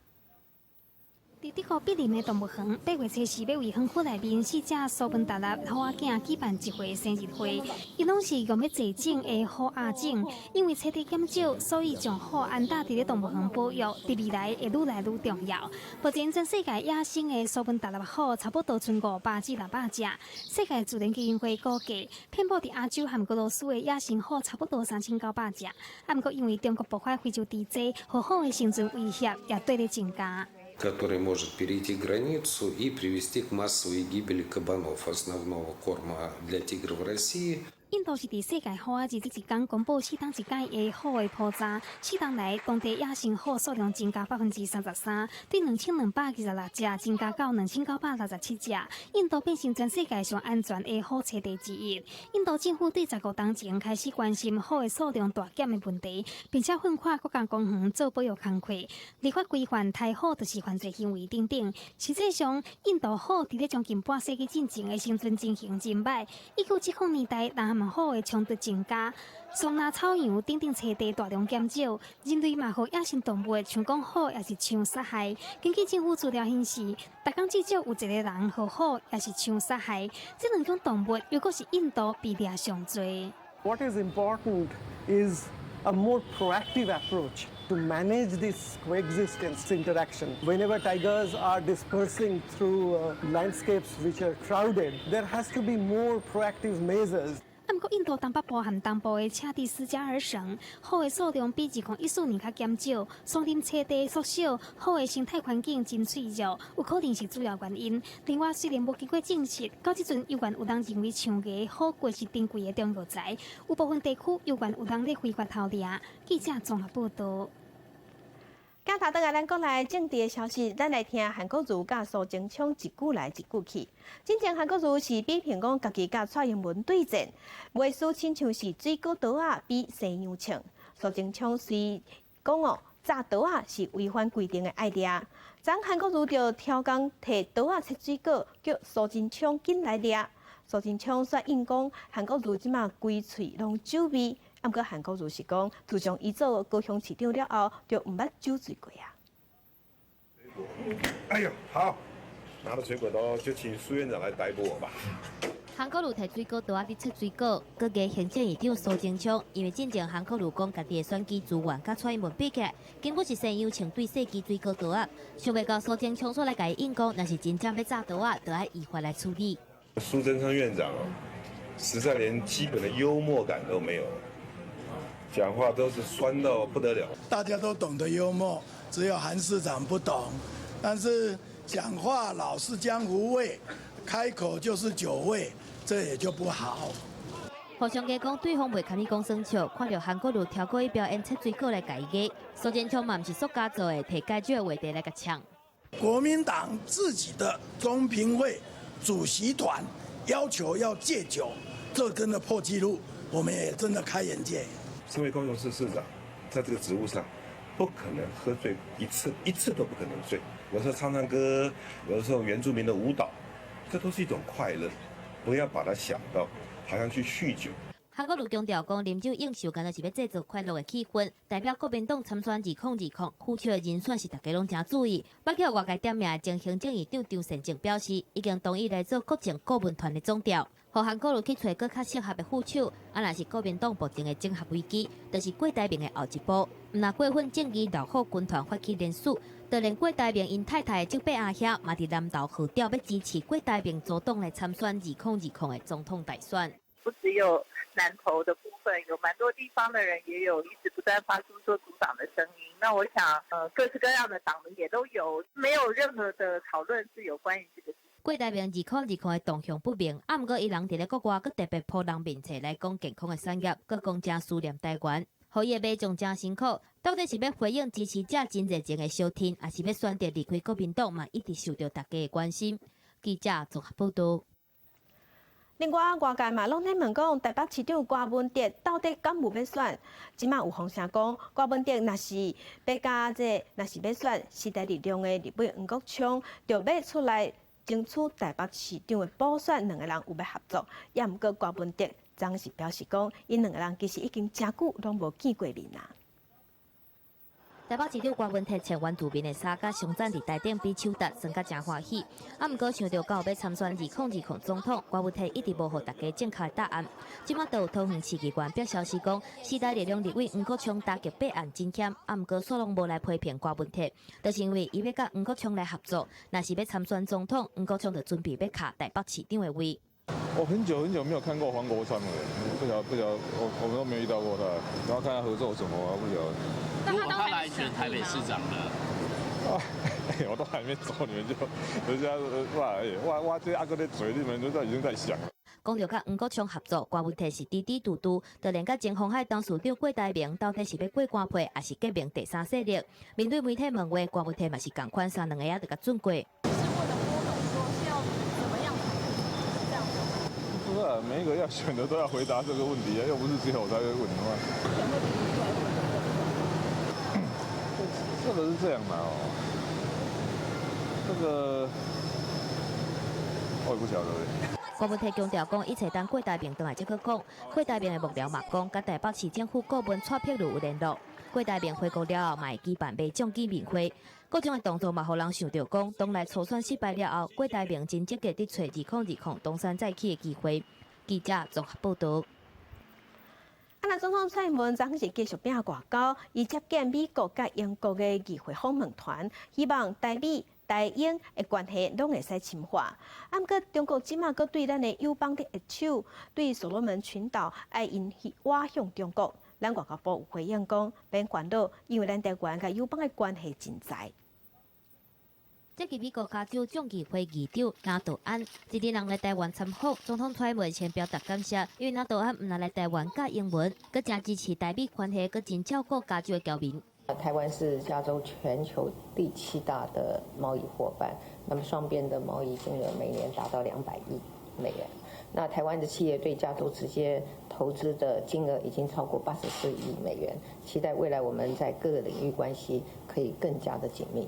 佇德國柏林的動物園，8月初四欲為園區內面四隻蘇門答臘虎仔囝舉辦一回生日會，𪜶攏是用欲濟種的虎亞種，因為棲地減少，所以將虎安搭佇咧動物園保育，佇未來會愈來愈重要。目前全世界野生的蘇門答臘虎差不多賰500至600隻。世界自然基金會估計，遍佈佇亞洲和俄羅斯的野生虎差不多3900隻。啊，毋過因為中國爆發非洲豬災，予虎的生存威脅也綴咧增加。 Который может перейти границу и привести к массовой гибели кабанов, основного корма для тигров в России. 印度是佇世界虎仔日這一工公布4冬一擺的虎的普查，4冬來當地野生虎數量增加33%，對2226隻增加到2967隻。印度變成全世界上安全的虎棲地之一。印度政府對15冬前開始關心虎的數量大減的問題，並且奮發國家公園做保育工課，立法規範刣虎就是犯罪行為等等。實際上，印度虎佇咧將近半世紀進前的生存情形真䆀。1970年代，南韓虎的衝突增加，桑拿草原等等棲地大量減少，人類嘛予野生動物像講虎抑是象殺害。根據政府資料顯示，逐工至少有一個人予虎抑是象殺害。這兩種動物猶閣是印度被掠上濟。 What is important is a more proactive approach to manage this coexistence interaction. Whenever tigers are dispersing through landscapes which are crowded, there has to be more proactive measures. 啊，毋過印度東北部和東部的恰蒂斯加爾省，虎的數量比2014年較減少，桑林棲地縮小，虎的生態環境真脆弱，有可能是主要原因。另外，雖然無經過證實，到這陣猶原有人認為象牙虎骨是珍貴的中藥材，有部分地區猶原有人咧非法偷掠。記者綜合報導。鏡頭轉來咱國內政治的消息，咱來聽韓國瑜佮蘇貞昌一句來一句去。之前韓國瑜是批評講，家己佮蔡英文對戰，袂輸親像是水果刀仔比西洋槍。蘇貞昌雖講哦，紮刀仔是違反規定的愛掠。昨韓國瑜就刁工提刀仔切水果，叫蘇貞昌緊來掠。蘇貞昌煞應講，韓國瑜這馬規喙攏酒味。毋過韓國瑜是講，自從伊做高雄市長了後，就毋捌酒醉過啊。哎呦，好，拿了水果刀就請蘇院長來逮捕我吧。韓國瑜提水果刀仔佇切水果，閣加行政院長蘇貞昌，因為進前韓國瑜講家己的選舉資源佮蔡英文比起來，根本是西洋槍對細支水果刀仔。想袂到蘇貞昌煞來共伊應講，若是真正欲紮刀仔，就愛依法來處理。蘇貞昌院長實在連基本的幽默感都沒有。講話都是酸到不得了。大家都懂得幽默，只有韓市長不懂。但是講話老是江湖味，開口就是酒味，這也就不好。互相加講，對方袂堪伊講耍笑，看著韓國瑜跳過去表演切水果來共伊壓，蘇貞昌嘛毋是塑膠做的，提解酒的話題來共嗆。國民黨自己的中評會主席團要求要戒酒，這真的破紀錄，我們也真的開眼界。身為高雄市市長，在這個職務上，不可能喝醉一次，一次都不可能醉。有時候唱唱歌，有時候原住民的舞蹈，這都是一種快樂，不要把它想到好像去酗酒。韓國瑜強調講，啉酒應酬，敢若是欲製造快樂的氣氛。代表國民黨參選2020副手的人選是大家攏誠注意。北予外界點名的前行政院長張善政表示，已經同意來做國政顧問團的總召，予韓國瑜去揣閣較適合的副手。啊，若是國民黨目前的整合危機，就是郭台銘的後一步。毋若過分正義老虎軍團發起連署，就連郭台銘𪜶太太的叔伯阿兄，嘛佇南投號召欲支持郭台銘組黨來參選2020的總統大選。不只有南投的部分，有蠻多地方的人也有一直不斷發出說組黨的聲音。那我想，各式各樣的黨也都有，沒有任何的討論是有關於這個。郭台銘2020的動向不明，啊，毋過伊人佇咧國外，閣特別鋪人面冊來講健康的產業，閣講誠思念台灣，予伊的民眾誠辛苦。到底是欲回應支持者真熱情的相挺，抑是欲選擇離開國民黨，嘛一直受著大家的關心。記者綜合報導。另外，外界嘛攏咧問講，台北市長柯文哲到底敢有欲選？這馬有風聲講，柯文哲若是欲共這個，若是欲選，時代力量的立委黃國昌就欲出來爭取台北市長的補選，兩个人有欲合作。也毋過柯文哲昨是表示講，𪜶兩个人其實已經誠久攏無見過面啦。台北市長柯文哲穿原住民的衫，佮松贊佇台頂比手達，耍甲誠歡喜。啊，毋過想著敢有欲參選2020總統，柯文哲一直無予大家正確的答案。這馬就有桃園市議員爆消息講，時代力量立委黃國昌打擊弊案真險，啊，毋過煞攏無來批評柯文哲，就是因為伊欲佮黃國昌來合作，若是欲參選總統，黃國昌就準備欲卡台北市長的位。我很久很久沒有看過黃國昌了，不曉得不曉得，我們都沒遇到過他，然後看他合作什麼，我不曉得。如果他來選台北市長呢？我都還沒走，你們就人家哇哇哇，這阿哥的嘴，你們都在已經在想。講著佮黃國昌合作，柯文哲是支支拄拄，就連佮前鴻海董事長郭台銘到底是欲過官配，抑是結盟第三勢力？面對媒體問話，柯文哲嘛是仝款三兩个仔就共轉過。是問了郭董說是要怎麼樣才可以這樣子？不是啊，每一個要選的都要回答這個問題啊，又不是只有我才會問的話。這個是這樣的哦，這個我也不曉得。柯文哲強調講，一切等郭台銘轉來才去講。郭台銘的幕僚嘛講，佮台北市政府顧問蔡碧如有聯絡。郭台銘回國了後，嘛會舉辦民眾見面會。各種的動作嘛，予人想著講，黨內初選失敗了後，郭台銘真積極佇揣2020東山再起的機會。記者綜合報導。啊，那總統蔡英文昨昏是繼續拼外交，伊接見美國佮英國的議會訪問團，希望台美、台英的關係攏會使深化。啊，毋過中國這馬閣對咱的友邦佇握手，對所羅門群島愛𪜶倚向中國。咱外交部有回應講，免煩惱，因為咱台灣佮友邦的關係真濟。這個美國加州眾議會議長拿道安，這陣人來台灣參訪，總統蔡英文先表達感謝，因為拿道安毋但來台灣教英文，閣誠支持台美關係，閣真照顧加州的僑民。台灣是加州全球第七大的貿易夥伴，那麼雙邊的貿易金額每年達到200億美元。那台灣的企業對加州直接投資的金額已經超過84億美元，期待未來我們在各個領域關係可以更加的緊密。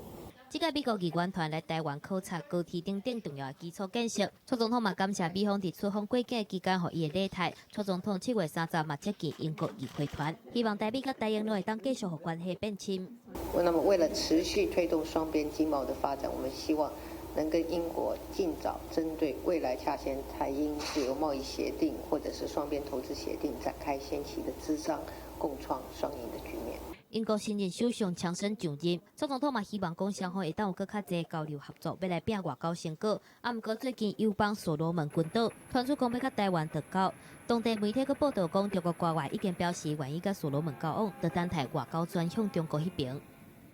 這屆美國議員團來台灣考察高鐵等等重要的基礎建設，蔡總統嘛感謝美方佇出訪過境期間予伊的禮待。蔡總統7月30嘛接見英國議會團，希望台美佮台英攏會當繼續予關係變深。那麼為了持續推動雙邊經貿的發展，我們希望能跟英國盡早針對未來洽簽台英自由貿易協定或者是雙邊投資協定展開先期的諮商，共創雙贏的局面。英國新任首相強生上任，蔡總統嘛希望講雙方會當有閣較濟交流合作，欲來拼外交成果。啊，毋過最近友邦所羅門群島傳出講欲佮台灣斷交，當地媒體閣報道講，中國官員已經表示願意佮所羅門交往，就等待外交轉向中國彼邊。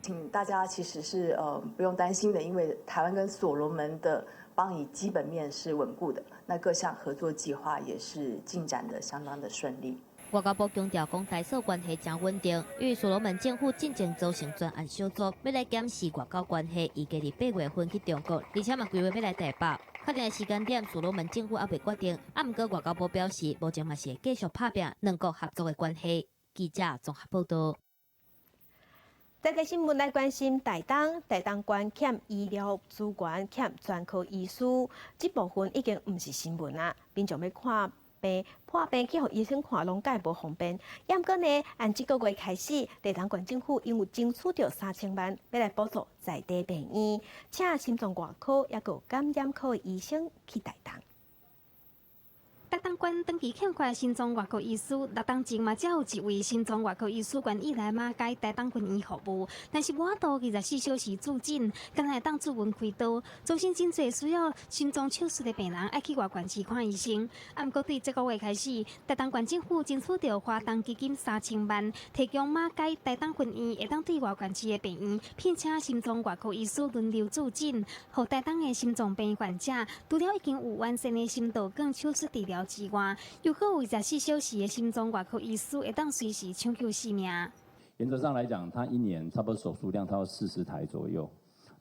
請大家其實是不用擔心的，因為台灣跟所羅門的邦誼基本面是穩固的，那各項合作計劃也是進展得相當的順利。外交部強調講，台索關係誠穩定，與所羅門政府進前組成專案小組，欲來檢視外交關係，預計佇8月份去中國，而且嘛規劃欲來台北。確定的時間點，所羅門政府猶未決定。啊，毋過外交部表示，目前嘛是會繼續拍拚兩國合作的關係。記者綜合報道。在這新聞來關心台東，台東縣欠醫療資源、欠專科醫師，這部分已經毋是新聞啊。民眾欲看病、破病去予醫生看，攏蓋無方便。毋過呢，按這個月開始，台東縣政府因有爭取著3000萬，欲來補助在地病院，請心臟外科抑閣感染科的醫生去台東。台東縣長期欠缺心臟外科醫師，6冬前嘛才有一位心臟外科醫師願意來馬偕台東分院服務，但是無法度24小時駐診，干焦會當自願開刀，造成真濟需要心臟手術的病人愛去外縣市看醫生。啊，毋過對這個月開始，台東縣政府爭取著華東基金3000萬，提供馬偕台東分院會當對外縣市的病院聘請心臟外科醫師輪流駐診，予台東的心臟病患者，除了已經有完善的心導管手術治療之外，又閣有24小時的心臟外科醫師會當隨時搶救性命。原則上來講，他一年差不多手術量超過40台左右。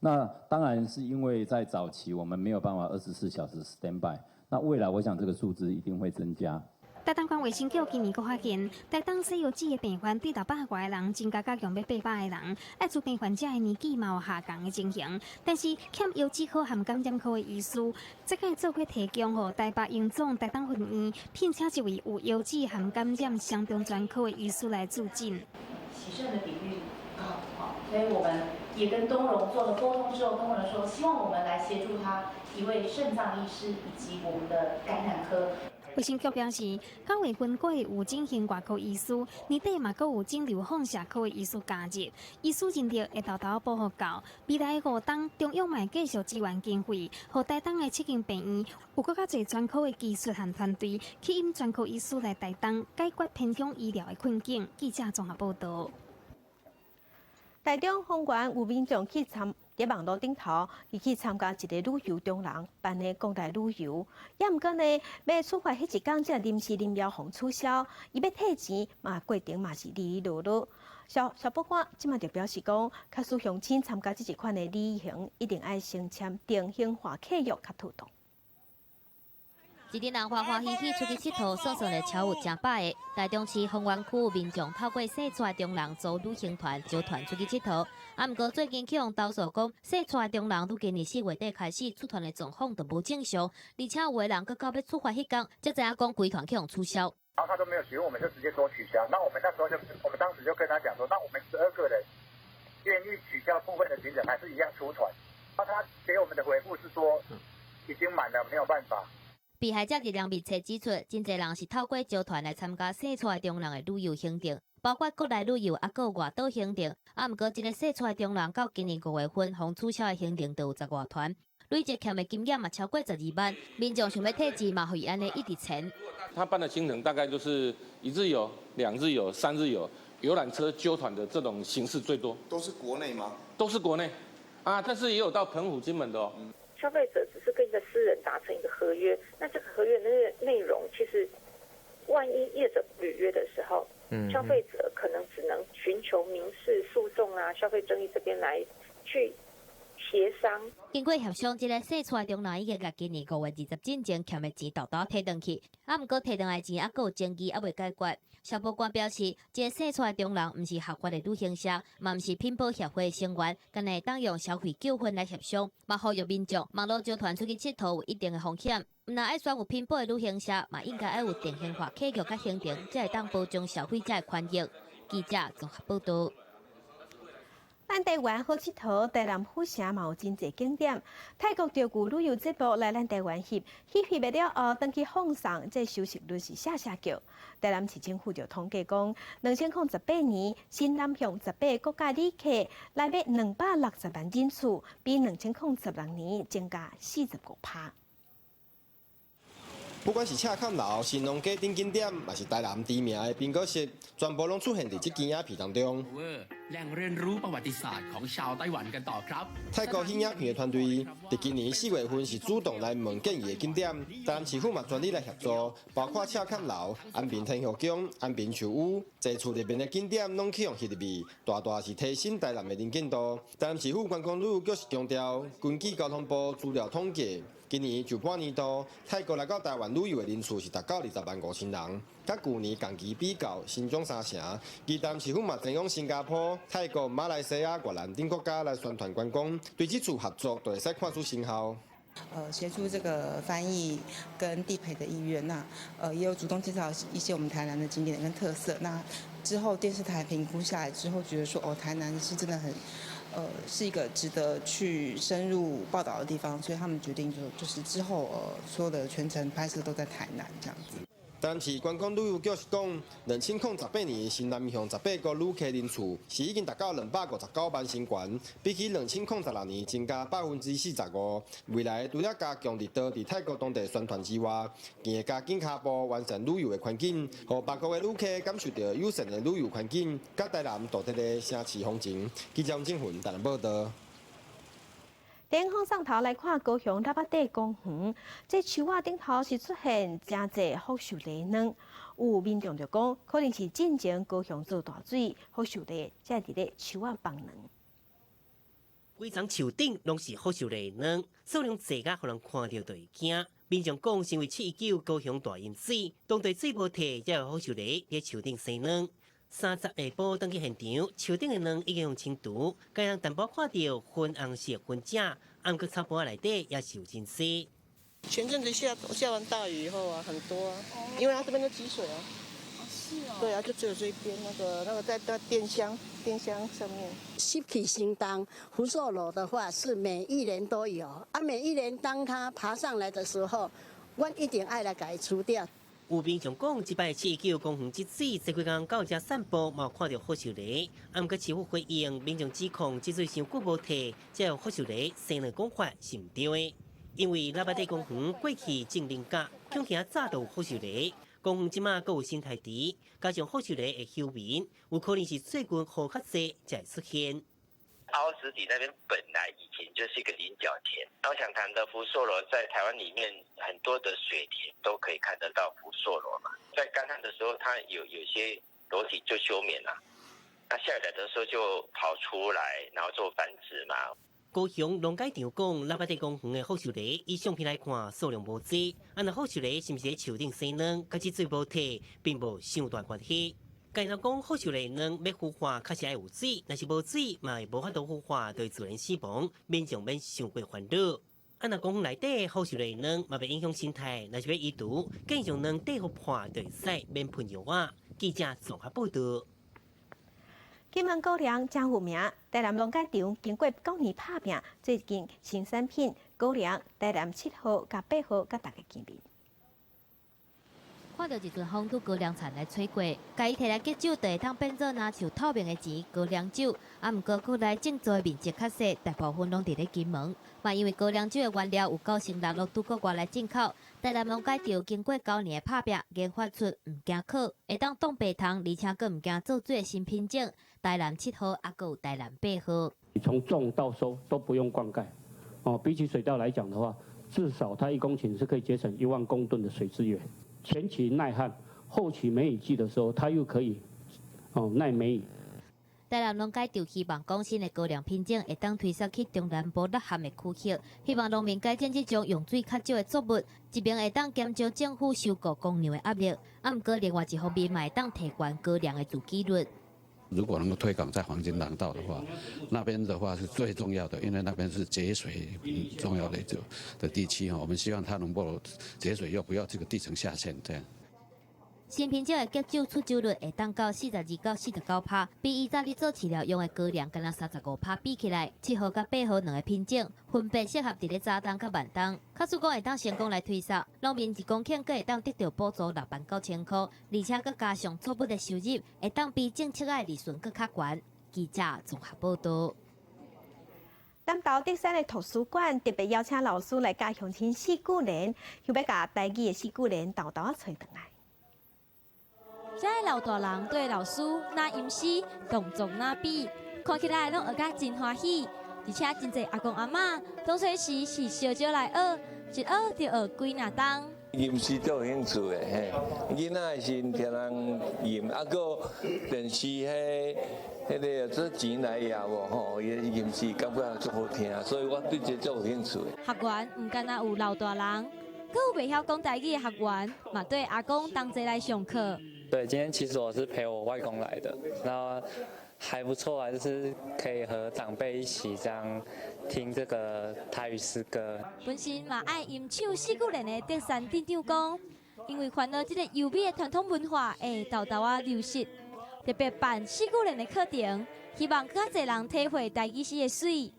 那當然是因為在早期我們沒有辦法24小時 stand by。那未來我想這個數字一定會增加。台東縣衛生局今年閣發現，台東西腰子的病患對600外個人增加到共欲800個人，艾滋病患者的年紀嘛有下降的情形。但是欠腰子科和感染科的醫師，這擺做伙提供予台北榮總台東分院聘請一位有腰子和感染雙重專科的醫師來駐診。洗腎的比率高，所以我們也跟東榮做了溝通之後，東榮說希望我們來協助他一位腎臟醫師以及我們的感染科。衛生局表示，9月份閣會有整形外科醫師，年底嘛閣有腫瘤放射科的醫師加入，醫師人力會沓沓補予夠。未來5冬，中央嘛會繼續支援經費，予台東的七間病院有閣較濟專科的技術和團隊，吸引專科醫師來台東解決偏鄉醫療的困境。記者綜合報道。台中豐原有民眾去參佇網路頂頭，伊去參加一个旅遊中人辦的國內旅遊，也毋過呢，欲出發彼一工才臨時林業予取消，伊欲退錢嘛，過程嘛是離離落落。消消保官這馬就表示講，假使鄉親參加這一款的旅行，一定愛先簽定型化契約較妥當。一陣人歡歡喜喜出去𨑨迌，算算咧超有成百个。台中市豐原區民眾透過踅車中人組旅行團，招團出去𨑨迌。啊，毋過最近去予投訴講，踅車中人佇今年4月底開始出團的狀況就無正常，而且有的人閣到欲出發彼工，才知影講規團去予取消。然後他都沒有詢問，我們就直接說取消。那我們那時候就，我們當時就跟他講說，那我們12個人願意取消部分的行程，還是一樣出團。那他給我們的回覆是說，已經滿了，沒有辦法。被害者熱量密切指出，真濟人是透過招團來參加踅車中人的旅遊行程，包括國內旅遊，抑閣有外島行程。啊，毋過這个踅車中人到今年5月份，予取消的行程就有10外團，累計欠的金額嘛超過12萬。民眾想欲退錢嘛，予伊按呢一直纏。他辦的行程大概就是一日遊、2日遊、3日遊，遊覽車揪團的這種形式最多。都是國內嗎？都是國內，啊，但是也有到澎湖、金門的哦。消費者只是跟一個私人達成一個合約，那這個合約的內容其實，萬一業者不履約的時候，消費者可能只能尋求民事訴訟啊、消費爭議這邊來去協商。經過協商，這个踅車中人已經共今年5月20進前欠的錢沓沓提轉去，啊，毋過提轉來錢猶閣有爭議，猶未解決。消保官表示，這个踅車中人毋是合法的旅行社，嘛毋是品保協會成員，干焦會當用消費糾紛來協商，嘛呼籲民眾網路招團出去𨑨迌有一定的風險，毋但愛選有品保的旅行社，嘛應該愛有定型化契約佮行程，才會當保障消費者的權益。記者綜合報道。咱台灣好𨑨迌，台南府城嘛有真濟景點。泰國著有旅遊節目來咱台灣翕，翕翕了後，轉去放送，這收視率是聲聲叫。台南市政府就統計講，2018年新南向18個國家旅客來欲260萬人次，比2016年增加45%。不管是赤崁樓、神農架等景點，嘛是台南知名的蘋果室，全部攏出現佇這支影片當中。แหล่งเรียนรู้ประวัติศาสตร์ของชาวไต้หวันกันต่อครับ。泰國戲影片的團隊佇今年4月份是主動來問建議的景點，台南市府嘛全力來協助，包括赤崁樓、安平天后宮、安平樹屋，濟處入面的景點攏去予翕入去，大大是提升台南的能見度。台南市府觀光旅遊局是強調，根據交通部資料統計，今年上半年度泰國來到台灣旅遊的人數是達到205,000人，佮舊年同期比較，成長3成。而台南市府嘛前往新加坡、泰國、馬來西亞、越南等國家來宣傳觀光，對這次合作就會使看出成效。協助這個翻譯跟地陪的意願，那也有主動介紹一些我們台南的景點跟特色。那之後電視台評估下來之後，覺得說哦，台南是真的很，是一個值得去深入報道的地方，所以他們決定就是之後所有的全程拍攝都在台南這樣子。台南市觀光旅遊局是講，2018年新南向18個旅客人次是已經達到259萬新懸，比起2016年增加45%。未來除了加強力度佇泰國當地宣傳之外，更會加緊跤步完善旅遊的環境，予別國的旅客感受著友善的旅遊環境，佮台南獨特的城市風情。記者王景雲台南報導。電風送頭來看高雄喇叭底公園，這樹仔頂頭是出現誠濟福壽螺卵，有民眾就講，可能是進前高雄做大水，福壽螺才佇咧樹仔放卵。規叢樹頂攏是福壽螺卵，數量濟甲予人看著就會驚。民眾講，是因為719高雄大淹水，當地水無退，才有福壽螺佇樹頂生卵。30下晡轉去現場，樹頂的卵已經予清除，共人淡薄看著粉紅色粉汫，毋過草埔仔內底也是有真濟。前陣子下完大雨以後啊，很多啊，因為它這邊都積水啊。是哦。對啊，就只有這邊那個在電箱上面。濕氣相當，福壽螺的話是每一年都有啊，每一年當它爬上來的時候，阮一定愛來共伊除掉。有民眾講，這擺719公園積水，這幾工到遮散步，嘛有看著福壽螺。毋過市府回應，民眾指控積水傷久無退，才有福壽螺生卵講法是毋對的。因為喇叭底公園過去種菱角，恐驚早就有福壽螺。公園這馬閣有生態池，加上福壽螺會休眠，有可能是最近雨較濟才會出現。凹石底那邊本來以前就是一個菱角田，我想談的福壽螺在台灣裡面很多的水田都可以看得到福壽螺嘛，在乾旱的時候，它有些螺體就休眠了，那下雨來的時候就跑出來，然後做繁殖嘛。高雄農改場講，喇叭底公園的福壽螺以相片來看數量無濟，啊若福壽螺是毋是佇樹頂生卵，佮這水無退，並無傷大關係。簡單講，福壽螺卵欲孵化，確實愛有水，若是無水，嘛會無法度孵化，就會自然死亡，民眾免傷過煩惱。啊，若公園內底福壽螺卵嘛袂影響生態，若是欲移除，建議將卵底予破就會使，免噴藥仔。記者綜合報導。金門高粱誠有名，台南農改場經過九年拍拚，最近新產品高粱台南7號佮8號佮大家見面。看著一陣風拄高粱田來吹過，共伊提來結酒，就會當變做若像透明的錢高粱酒。啊，毋過國內種植的面積較細，大部分攏佇咧金門。嘛，因為高粱酒的原料有96%攏拄國外來進口。台南農改場經過九年的拍拚，研發出毋驚渴，會當擋白蟲，而且閣毋驚做水的新品種。台南7號，啊，閣有台南8號。從種到收都不用灌溉，哦，比起水稻來講的話，至少它1公頃是可以節省1萬公噸的水資源。前期耐旱，後期梅雨季的時候，它又可以哦耐梅雨。台南農改場希望講新的高粱品種會當推銷去中南部橐旱的區域，希望農民改種這種用水較少的作物，一邊會當減少政府收購公糧的壓力，啊，毋過另外一方面嘛會當提懸高粱的自給率。如果能夠推廣在黃金廊道的話，那邊的話是最重要的，因為那邊是節水重要的就的地區哈。我們希望它能夠節水，又不要這個地層下陷這樣。新品種的結酒出酒率會當到42到49%，比以早咧做飼料用的高粱，干焦35%比起來，7號佮8號兩个品種分別適合佇咧早冬佮晚冬。假使講會當成功來推銷，農民1公頃閣會當得著補助6萬9千箍，而且閣加上作物的收入，會當比種粟仔的利潤閣較懸。記者綜合報導。南投竹山的圖書館特別邀請老師來教鄉親四句聯，想欲共台語的四句聯沓沓仔揣轉來。遮的老大人對老師若吟詩，動作若比，看起來攏學甲真歡喜。而且真濟阿公阿嬤當初時是小少來學，一學就學幾若冬。吟詩足有興趣的嘿，囡仔的時陣聽人吟，啊，閣電視彼彼个做錢來也無吼，伊吟詩感覺足好聽，所以我對這足有興趣的。學員毋干焦有老大人，閣有袂曉講台語的學員，嘛綴阿公同齊來上課。對，今天其實我是陪我外公來的，然後還不錯啊，就是可以和長輩一起這樣聽這個台語詩歌。本身嘛愛吟唱四句聯的德山鎮長講，因為煩惱這個優美的傳統文化會沓沓仔流失，特別辦四句聯的課程，希望閣較濟人體會台語詩的媠。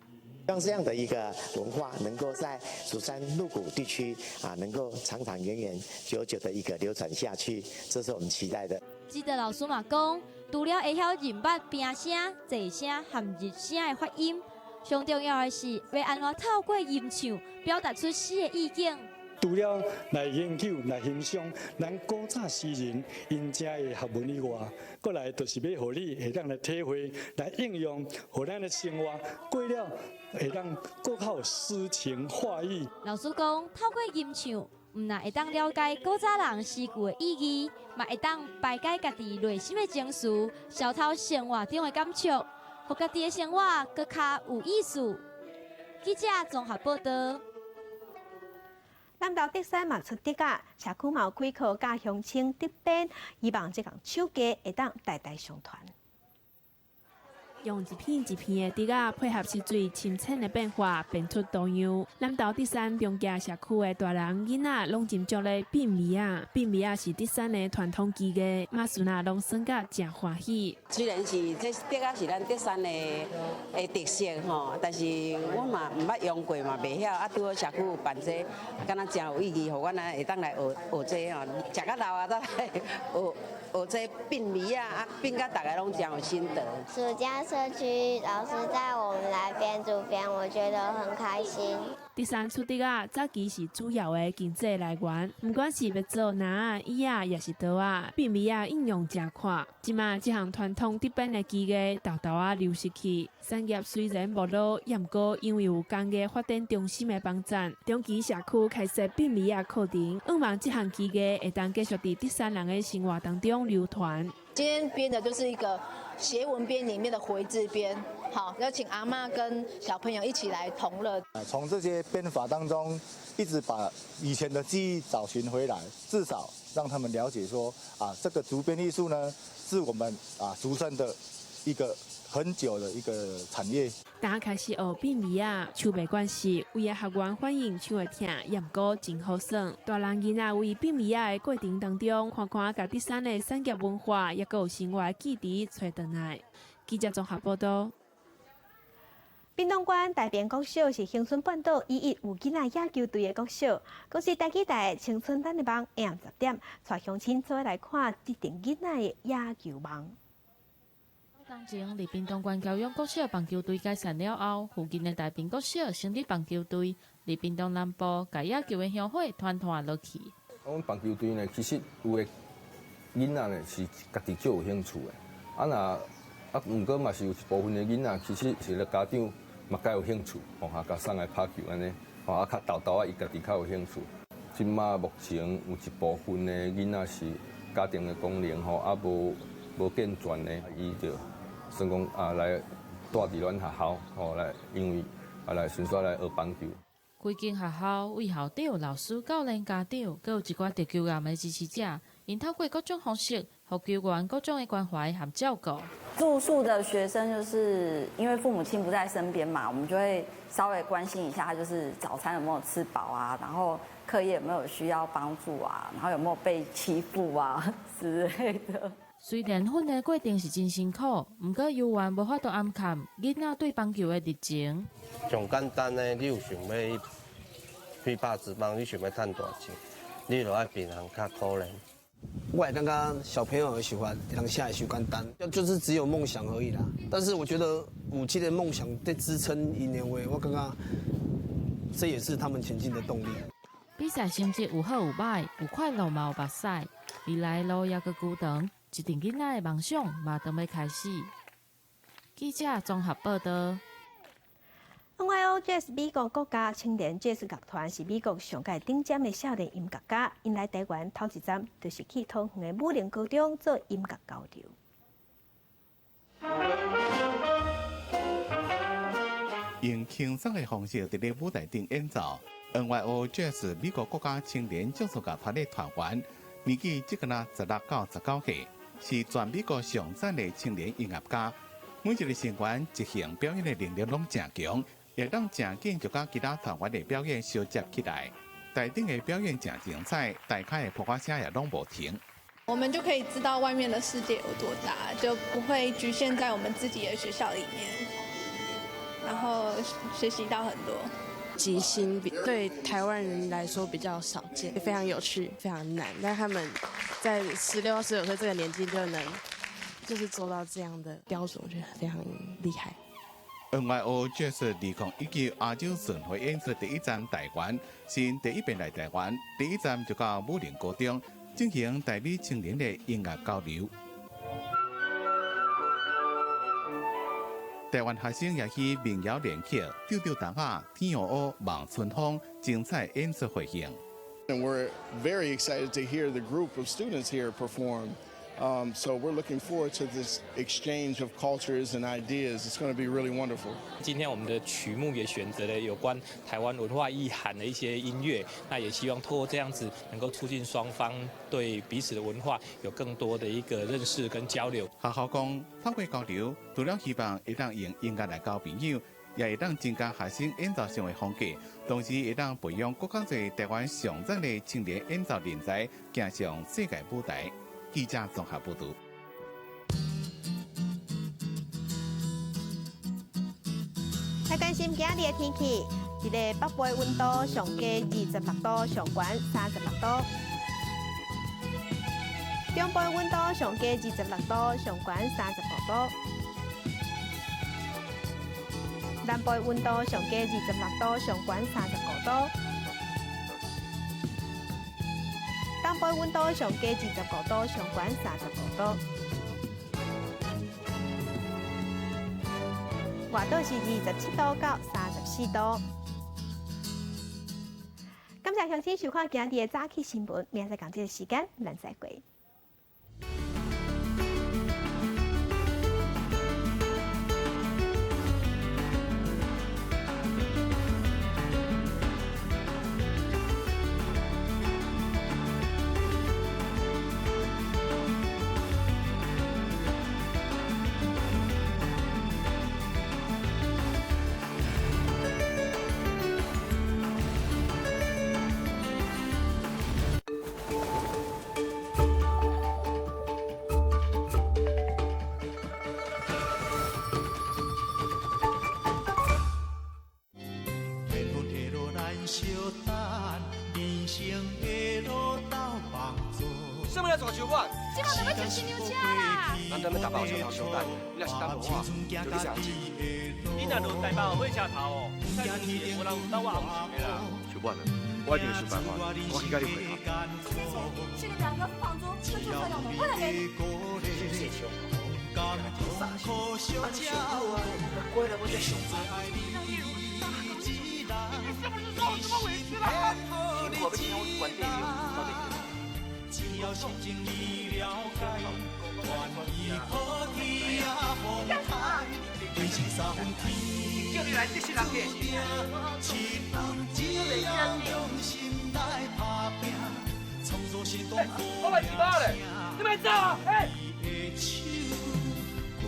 讓這樣的一個文化能夠在蜀山鹿谷地區啊，能夠長長遠遠、久久的一個流傳下去，這是我們期待的。指導老師嘛講，除了會曉認捌平聲、仄聲和入聲的發音，上重要的是欲按怎透過吟唱表達出詩的意境。除了來研究、來欣賞咱古早詩人𪜶遮的學問以外，閣來就是欲予你會當來體會、來應用，予咱的生活過了會當閣較有詩情畫意。老師講，透過吟唱，毋但會當了解古早人詩句的意義，嘛會當排解家己內心的情緒，消透生活中的感觸，予家己的生活閣較有意思。記者綜合報道。南投竹山嘛出竹仔，社區嘛有開課教鄉親竹編，希望這項手藝會當代代相傳。用一片一片的竹仔配合溪水深淺的變化，編出圖樣。南投竹山中崎社區的大人囡仔攏斟酌咧編苾仔，編苾仔是竹山的傳統技藝，馬孫仔攏耍甲誠歡喜。雖然是這竹仔是咱竹山的特色吼，但是阮嘛毋捌用過嘛，袂曉。啊，拄好社區有辦這個，感覺誠有意義，予阮來會當來學學這個吼，食較老啊，才來學學這編苾仔，啊編甲逐个攏誠有心得。暑假社區老師帶我們來編竹編，我覺得很開心。竹山出竹仔，早期是主要的經濟來源，毋管是欲做籃仔、椅仔，抑是桌仔，編苾仔應用誠闊。這馬這項傳統竹編的技藝，沓沓仔流失去。產業雖然沒落，也毋過因為有工藝發展中心的幫贊，中崎社區開設編苾仔課程，向望這項技藝會當繼續佇竹山人的生活當中流傳。今天編的就是一個斜紋編裡面的回字編，好，要請阿嬤跟小朋友一起來同樂。從這些編法當中，一直把以前的記憶找尋回來，至少讓他們了解說，啊，這個竹編藝術呢，是我們啊竹山的一個很久的一個產業。剛開始學編苾仔，手袂慣勢，有的學員反映手會疼，也毋過真好耍。大人囡仔為編苾仔的過程當中，看看共竹山的產業文化，抑閣有生活記憶揣轉來。記者綜合報道。屏東縣大平國小是恆春半島唯一有囡仔野球隊的國小。公視台語台青春咱的夢下暗10點，帶鄉親做伙來看這陣囡仔的野球夢。當前，佇屏東縣僑勇國小棒球隊解散了後，附近的大平國小成立棒球隊，佇屏東南部，共野球的香火傳傳落去。阮棒球隊呢，其實有的囡仔呢是家己足有興趣的，啊若啊，毋過嘛是有一部分的囡仔，其實是咧家長嘛較有興趣，吼，啊，共送來拍球按呢，吼，啊，較沓沓仔，伊家己較有興趣。這馬目前有一部分的囡仔是家庭的功能吼，啊無健全的，伊就算講啊來蹛佇阮學校，吼來，因為啊來順紲來學棒球。規間學校為校長、老師、教練、家長，閣有一寡得球員的支持者，𪜶透過各種方式，予球員各種的關懷和照顧。住宿的學生就是因為父母親不在身邊嘛，我們就會稍微關心一下，他就是早餐有沒有吃飽啊，然後課業有沒有需要幫助啊，然後有沒有被欺負啊之類的。雖然訓練過程是真辛苦，毋過猶原無法度掩蓋囡仔對棒球的熱情。上簡單的，你有想欲去拍職棒，你想欲趁大錢，你就愛比人較苦練。我也感覺小朋友的想法，當下會傷簡單，就是只有夢想而已啦。但是我覺得有這個夢想在支撐𪜶的話，我感覺這也是他們前進的動力。比賽成績有好有䆀，有快樂嘛有目屎。未來路猶閣久長。這陣囡仔的夢想嘛當欲開始。記者綜合報道。 NYO Jazz 美國國家青年爵士樂團是美國上蓋頂尖的少年音樂家，𪜶來台灣頭一站就是去桃園的武陵高中做音樂交流。用輕鬆的方式佇咧舞台頂演奏，NYO Jazz 美國國家青年爵士樂團的團員，年紀只敢若16到19歲，是全美國上讚的青年音樂家。每一個成員即興表演的能力攏誠強，會當誠緊就佮其他團員的表演相接起來。台頂的表演誠精彩，台跤的噗仔聲也攏無停。我們就可以知道外面的世界有多大，就不會局限在我們自己的學校裡面，然後學習到很多。即興比對台灣人來說比較少見，非常有趣，非常難。但他們在16、19歲這個年紀就能，就是做到這樣的標準，我覺得非常厲害。 NYO Jazz 2019亞洲巡迴演出第一站台灣，是第一遍來台灣，第一站就到武陵高中進行台美青年的音樂交流。台灣學生也去民謠連曲、丟丟動仔、天鵝湖、望春風，精彩演出回應。 And we're very excited to hear the group of students here perform. So we're looking forward to this exchange of cultures and ideas. It's going to be really wonderful. 今天我們的曲目也選擇了有關台灣文化意涵的一些音樂，那也希望透過這樣子能夠促進雙方對彼此的文化有更多的一個認識跟交流。學校講，透過交流，除了希望會當用音樂來交朋友，也會當增加學生演奏上的風格，同時會當培養閣較濟台灣上讚的青年演奏人才，行上世界舞台。記者綜合報道。來關心今日的天氣，這个北部的溫度上低26度，上懸36度；中部的溫度上低26度，上懸35度；南部的溫度上低26度，上懸35度。東部溫度上低25度，上懸35度。外島是27度到34度。感謝鄉親收看今日的早起新聞，明仔載仝這个時間，咱再會。啥物来做手法？這馬就欲坐新娘車啦！咱等欲台北火車頭相等，你若是等無我，就去食紅酒。你若落台北火車頭哦，唔使無人有等我紅酒的啦。小婉啊，我一定會想辦法，我去佮你會合。這個兩個房租跟住費用我來給你。謝秋，啊，乖啦，我在想。你是不是受什麼委屈了？我欲請我關店到底？只要心情你了解，願意好天也風海，人生三分天，叫你來這世人嘅。七分只要用心來打拼，創造成功。我賣一包咧，你莫走啊！哎。的手過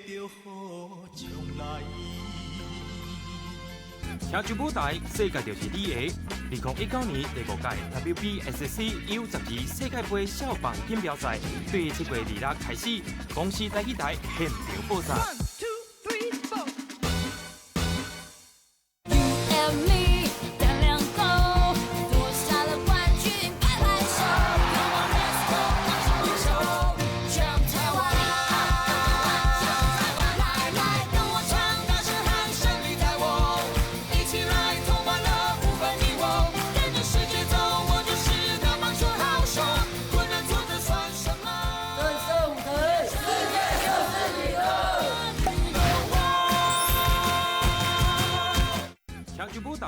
著好將來。聽上舞台，世界就是你的。2019年第五屆 WBSC U12世界盃少棒錦標賽，對7月26開始，公視台語台現場報賽。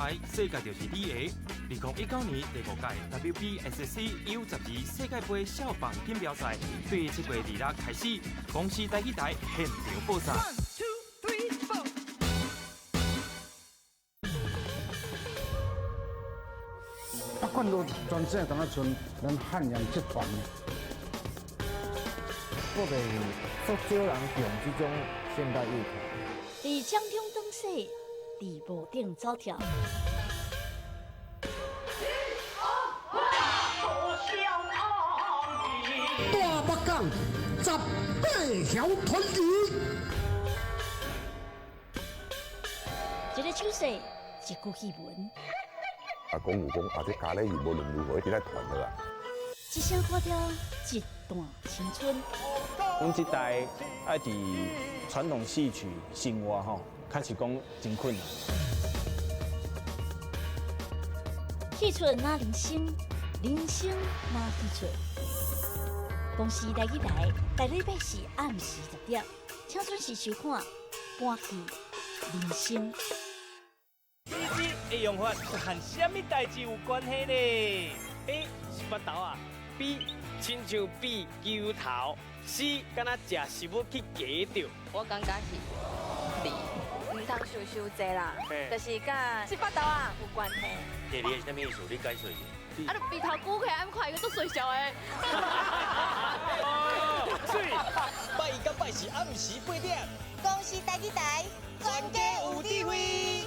台，世界就是你的。2019年第五届 WBSC U12世界杯少棒锦标赛对7月26开始，公视台语台现场播送。北管路全省敢若像咱汉阳集团。我袂足少人用这种现代乐团。伫掌中当势，伫无顶走跳。大北港18条团鱼。一个手势，一句戏文。啊，讲有讲啊，这咖喱鱼无论如何一定爱传落来。一声歌调，一段青春。阮这代爱伫传统戏曲生活吼，确实讲真困难。戏出哪人生，人生哪戏出。公视台语台，逐礼拜四暗时10点，请准时收看《搬戏人生》。的用法和啥物代志有关系呢？A 是腹头啊，B 亲像比球头，C 敢若食食物去夹著。我感觉是二，毋通想伤济啦，就是佮是腹头啊有关系。第二是啥物意思？你解释一下。啊，就鼻头鼓起来，按看伊个足水小的。水，拜一佮拜四暗时8点。公视台语台，全家有智慧。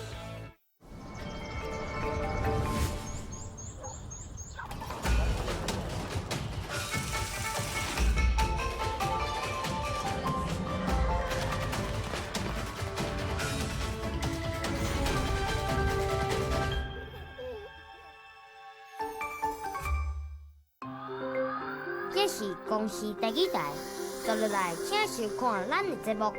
这是公视台语台，接落来请收看咱的节目。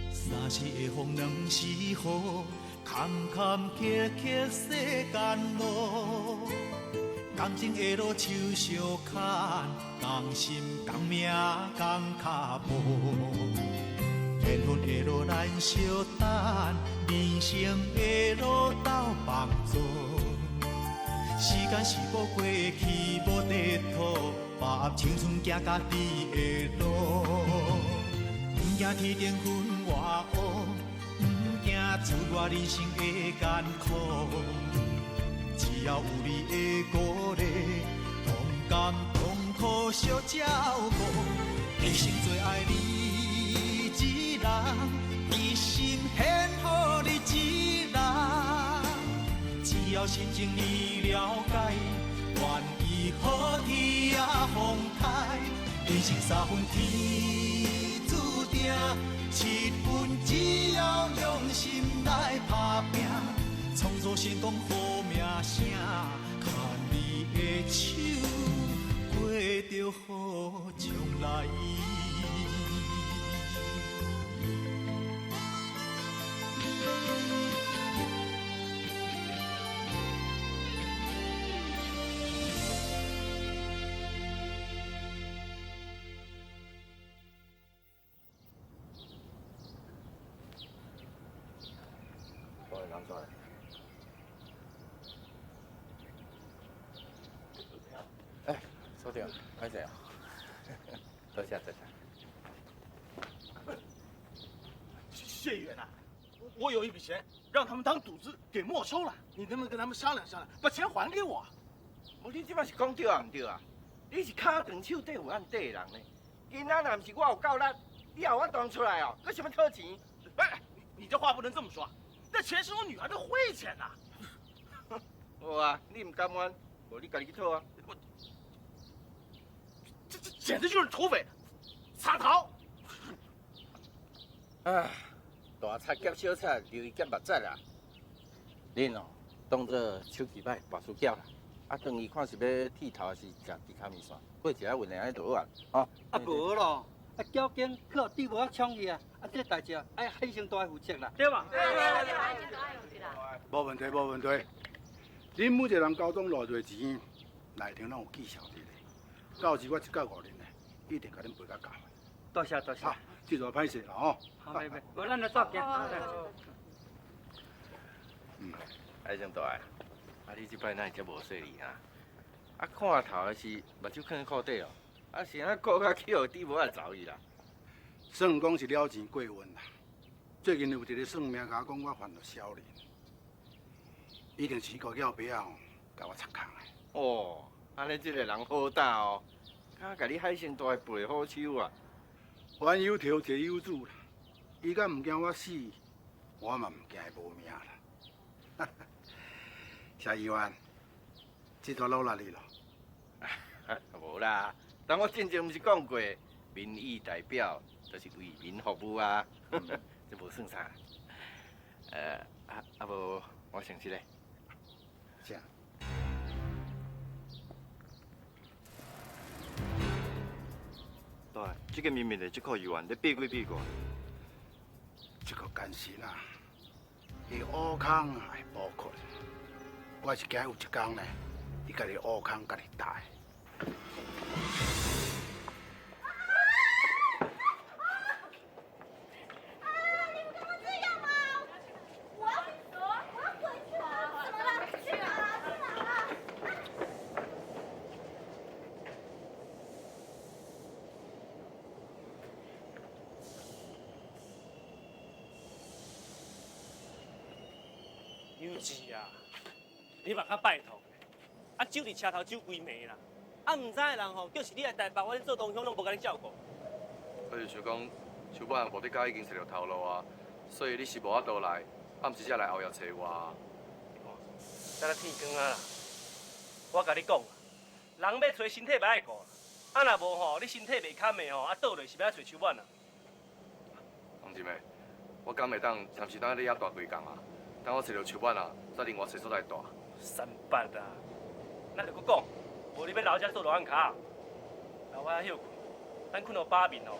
三时的风，两时雨，坎坎坷坷世间路。感情的路手相牵，同心共命共脚步。缘分的路咱相等，人生的路斗帮助。时间是无过去，无地图，把握青春行家己的路。不惊天顶云外乌，不惊出外人生的艰苦。只要有你的鼓励，同甘同苦相照顾，一生最爱你一人，一心献予你一人。只要心情你了解，愿意好天也风台，人生三分天注定，七分只要用心来打拼，创造成功好名声，牵你的手，过著好将来。哎，所长，歹势啊，多谢多谢。谢议员啊，我有一笔钱，让他们当赌资给没收了，你能不能跟他们商量商量，把钱还给我？无你这摆是讲对啊，毋对啊？你是跤长手短有按短的人呢。囡仔若毋是我有够力，你也有法度出来哦？阁想欲讨钱？哎，你这话不能这么说，那钱是我女儿的汇钱呐。好啊，你毋甘愿，无你家己去讨啊。这简直就是土匪，贼头！啊，大贼夹小贼，留伊夹目贼啦。恁哦，当做手气歹，跋输搅啦。啊，转去看是欲剃头，还是食猪跤面线，过一下运来就好啊。哦。啊，无咯，啊，交警去予猪帽仔冲去啊，啊，这个代志啊，爱海生大负责啦，对吧？对对对，海生大负责啦。无问题，无问题。恁每一个人交总落落钱，内场拢有记账伫咧。到时我一到五日呢，一定共恁赔甲够。多谢多谢。这就歹势啦吼。好，袂袂，无咱来走行。嗯，海生大，啊你这摆哪会遮无细腻啊？啊看头的是目睭囥裤底哦，啊是按怎阁较去予猪母仔走去啦？算讲是了钱过运啦。最近有一个算命共我讲，我犯了小人，一定是彼个鸟爸仔吼，共我插空的。哦，按呢这个人好胆哦，敢共你海生大背好手啊？凡有头皆有主啦，伊敢毋惊我死，我嘛毋惊伊无命啦。谢议员，这段劳力你咯。无啦，但我进前毋是讲过，民意代表就是为民服务啊，这无算啥。啊无，我先去咧。啥？对，这个秘密的这个议员咧变鬼变怪。这个奸臣啊，伊乌空会补窟，我是惊有一天呢，伊家己乌空家己搭。有志啊，你嘛较拜托，啊酒伫车头酒规暝啦，啊毋知的人吼，就是你来台北，我咧做同乡拢无共你照顾。我是想讲，秋满无伫家已经揣著头路啊，所以你是无法度来，暗时才来后夜揣我啊。等到天光啊啦，我共你讲啦，人欲揣身体嘛爱顾啦，啊若无吼，你身体袂堪的吼，啊倒落是欲按怎揣秋满啊？王志妹，我敢会当暂时等你遐蹛几工啊？等我揣著秋满啊，再另外揣所在蹛。三八啊，咱就阁讲，无你欲留遮做罗汉跤，留我遐歇睏，等睏予饱面哦，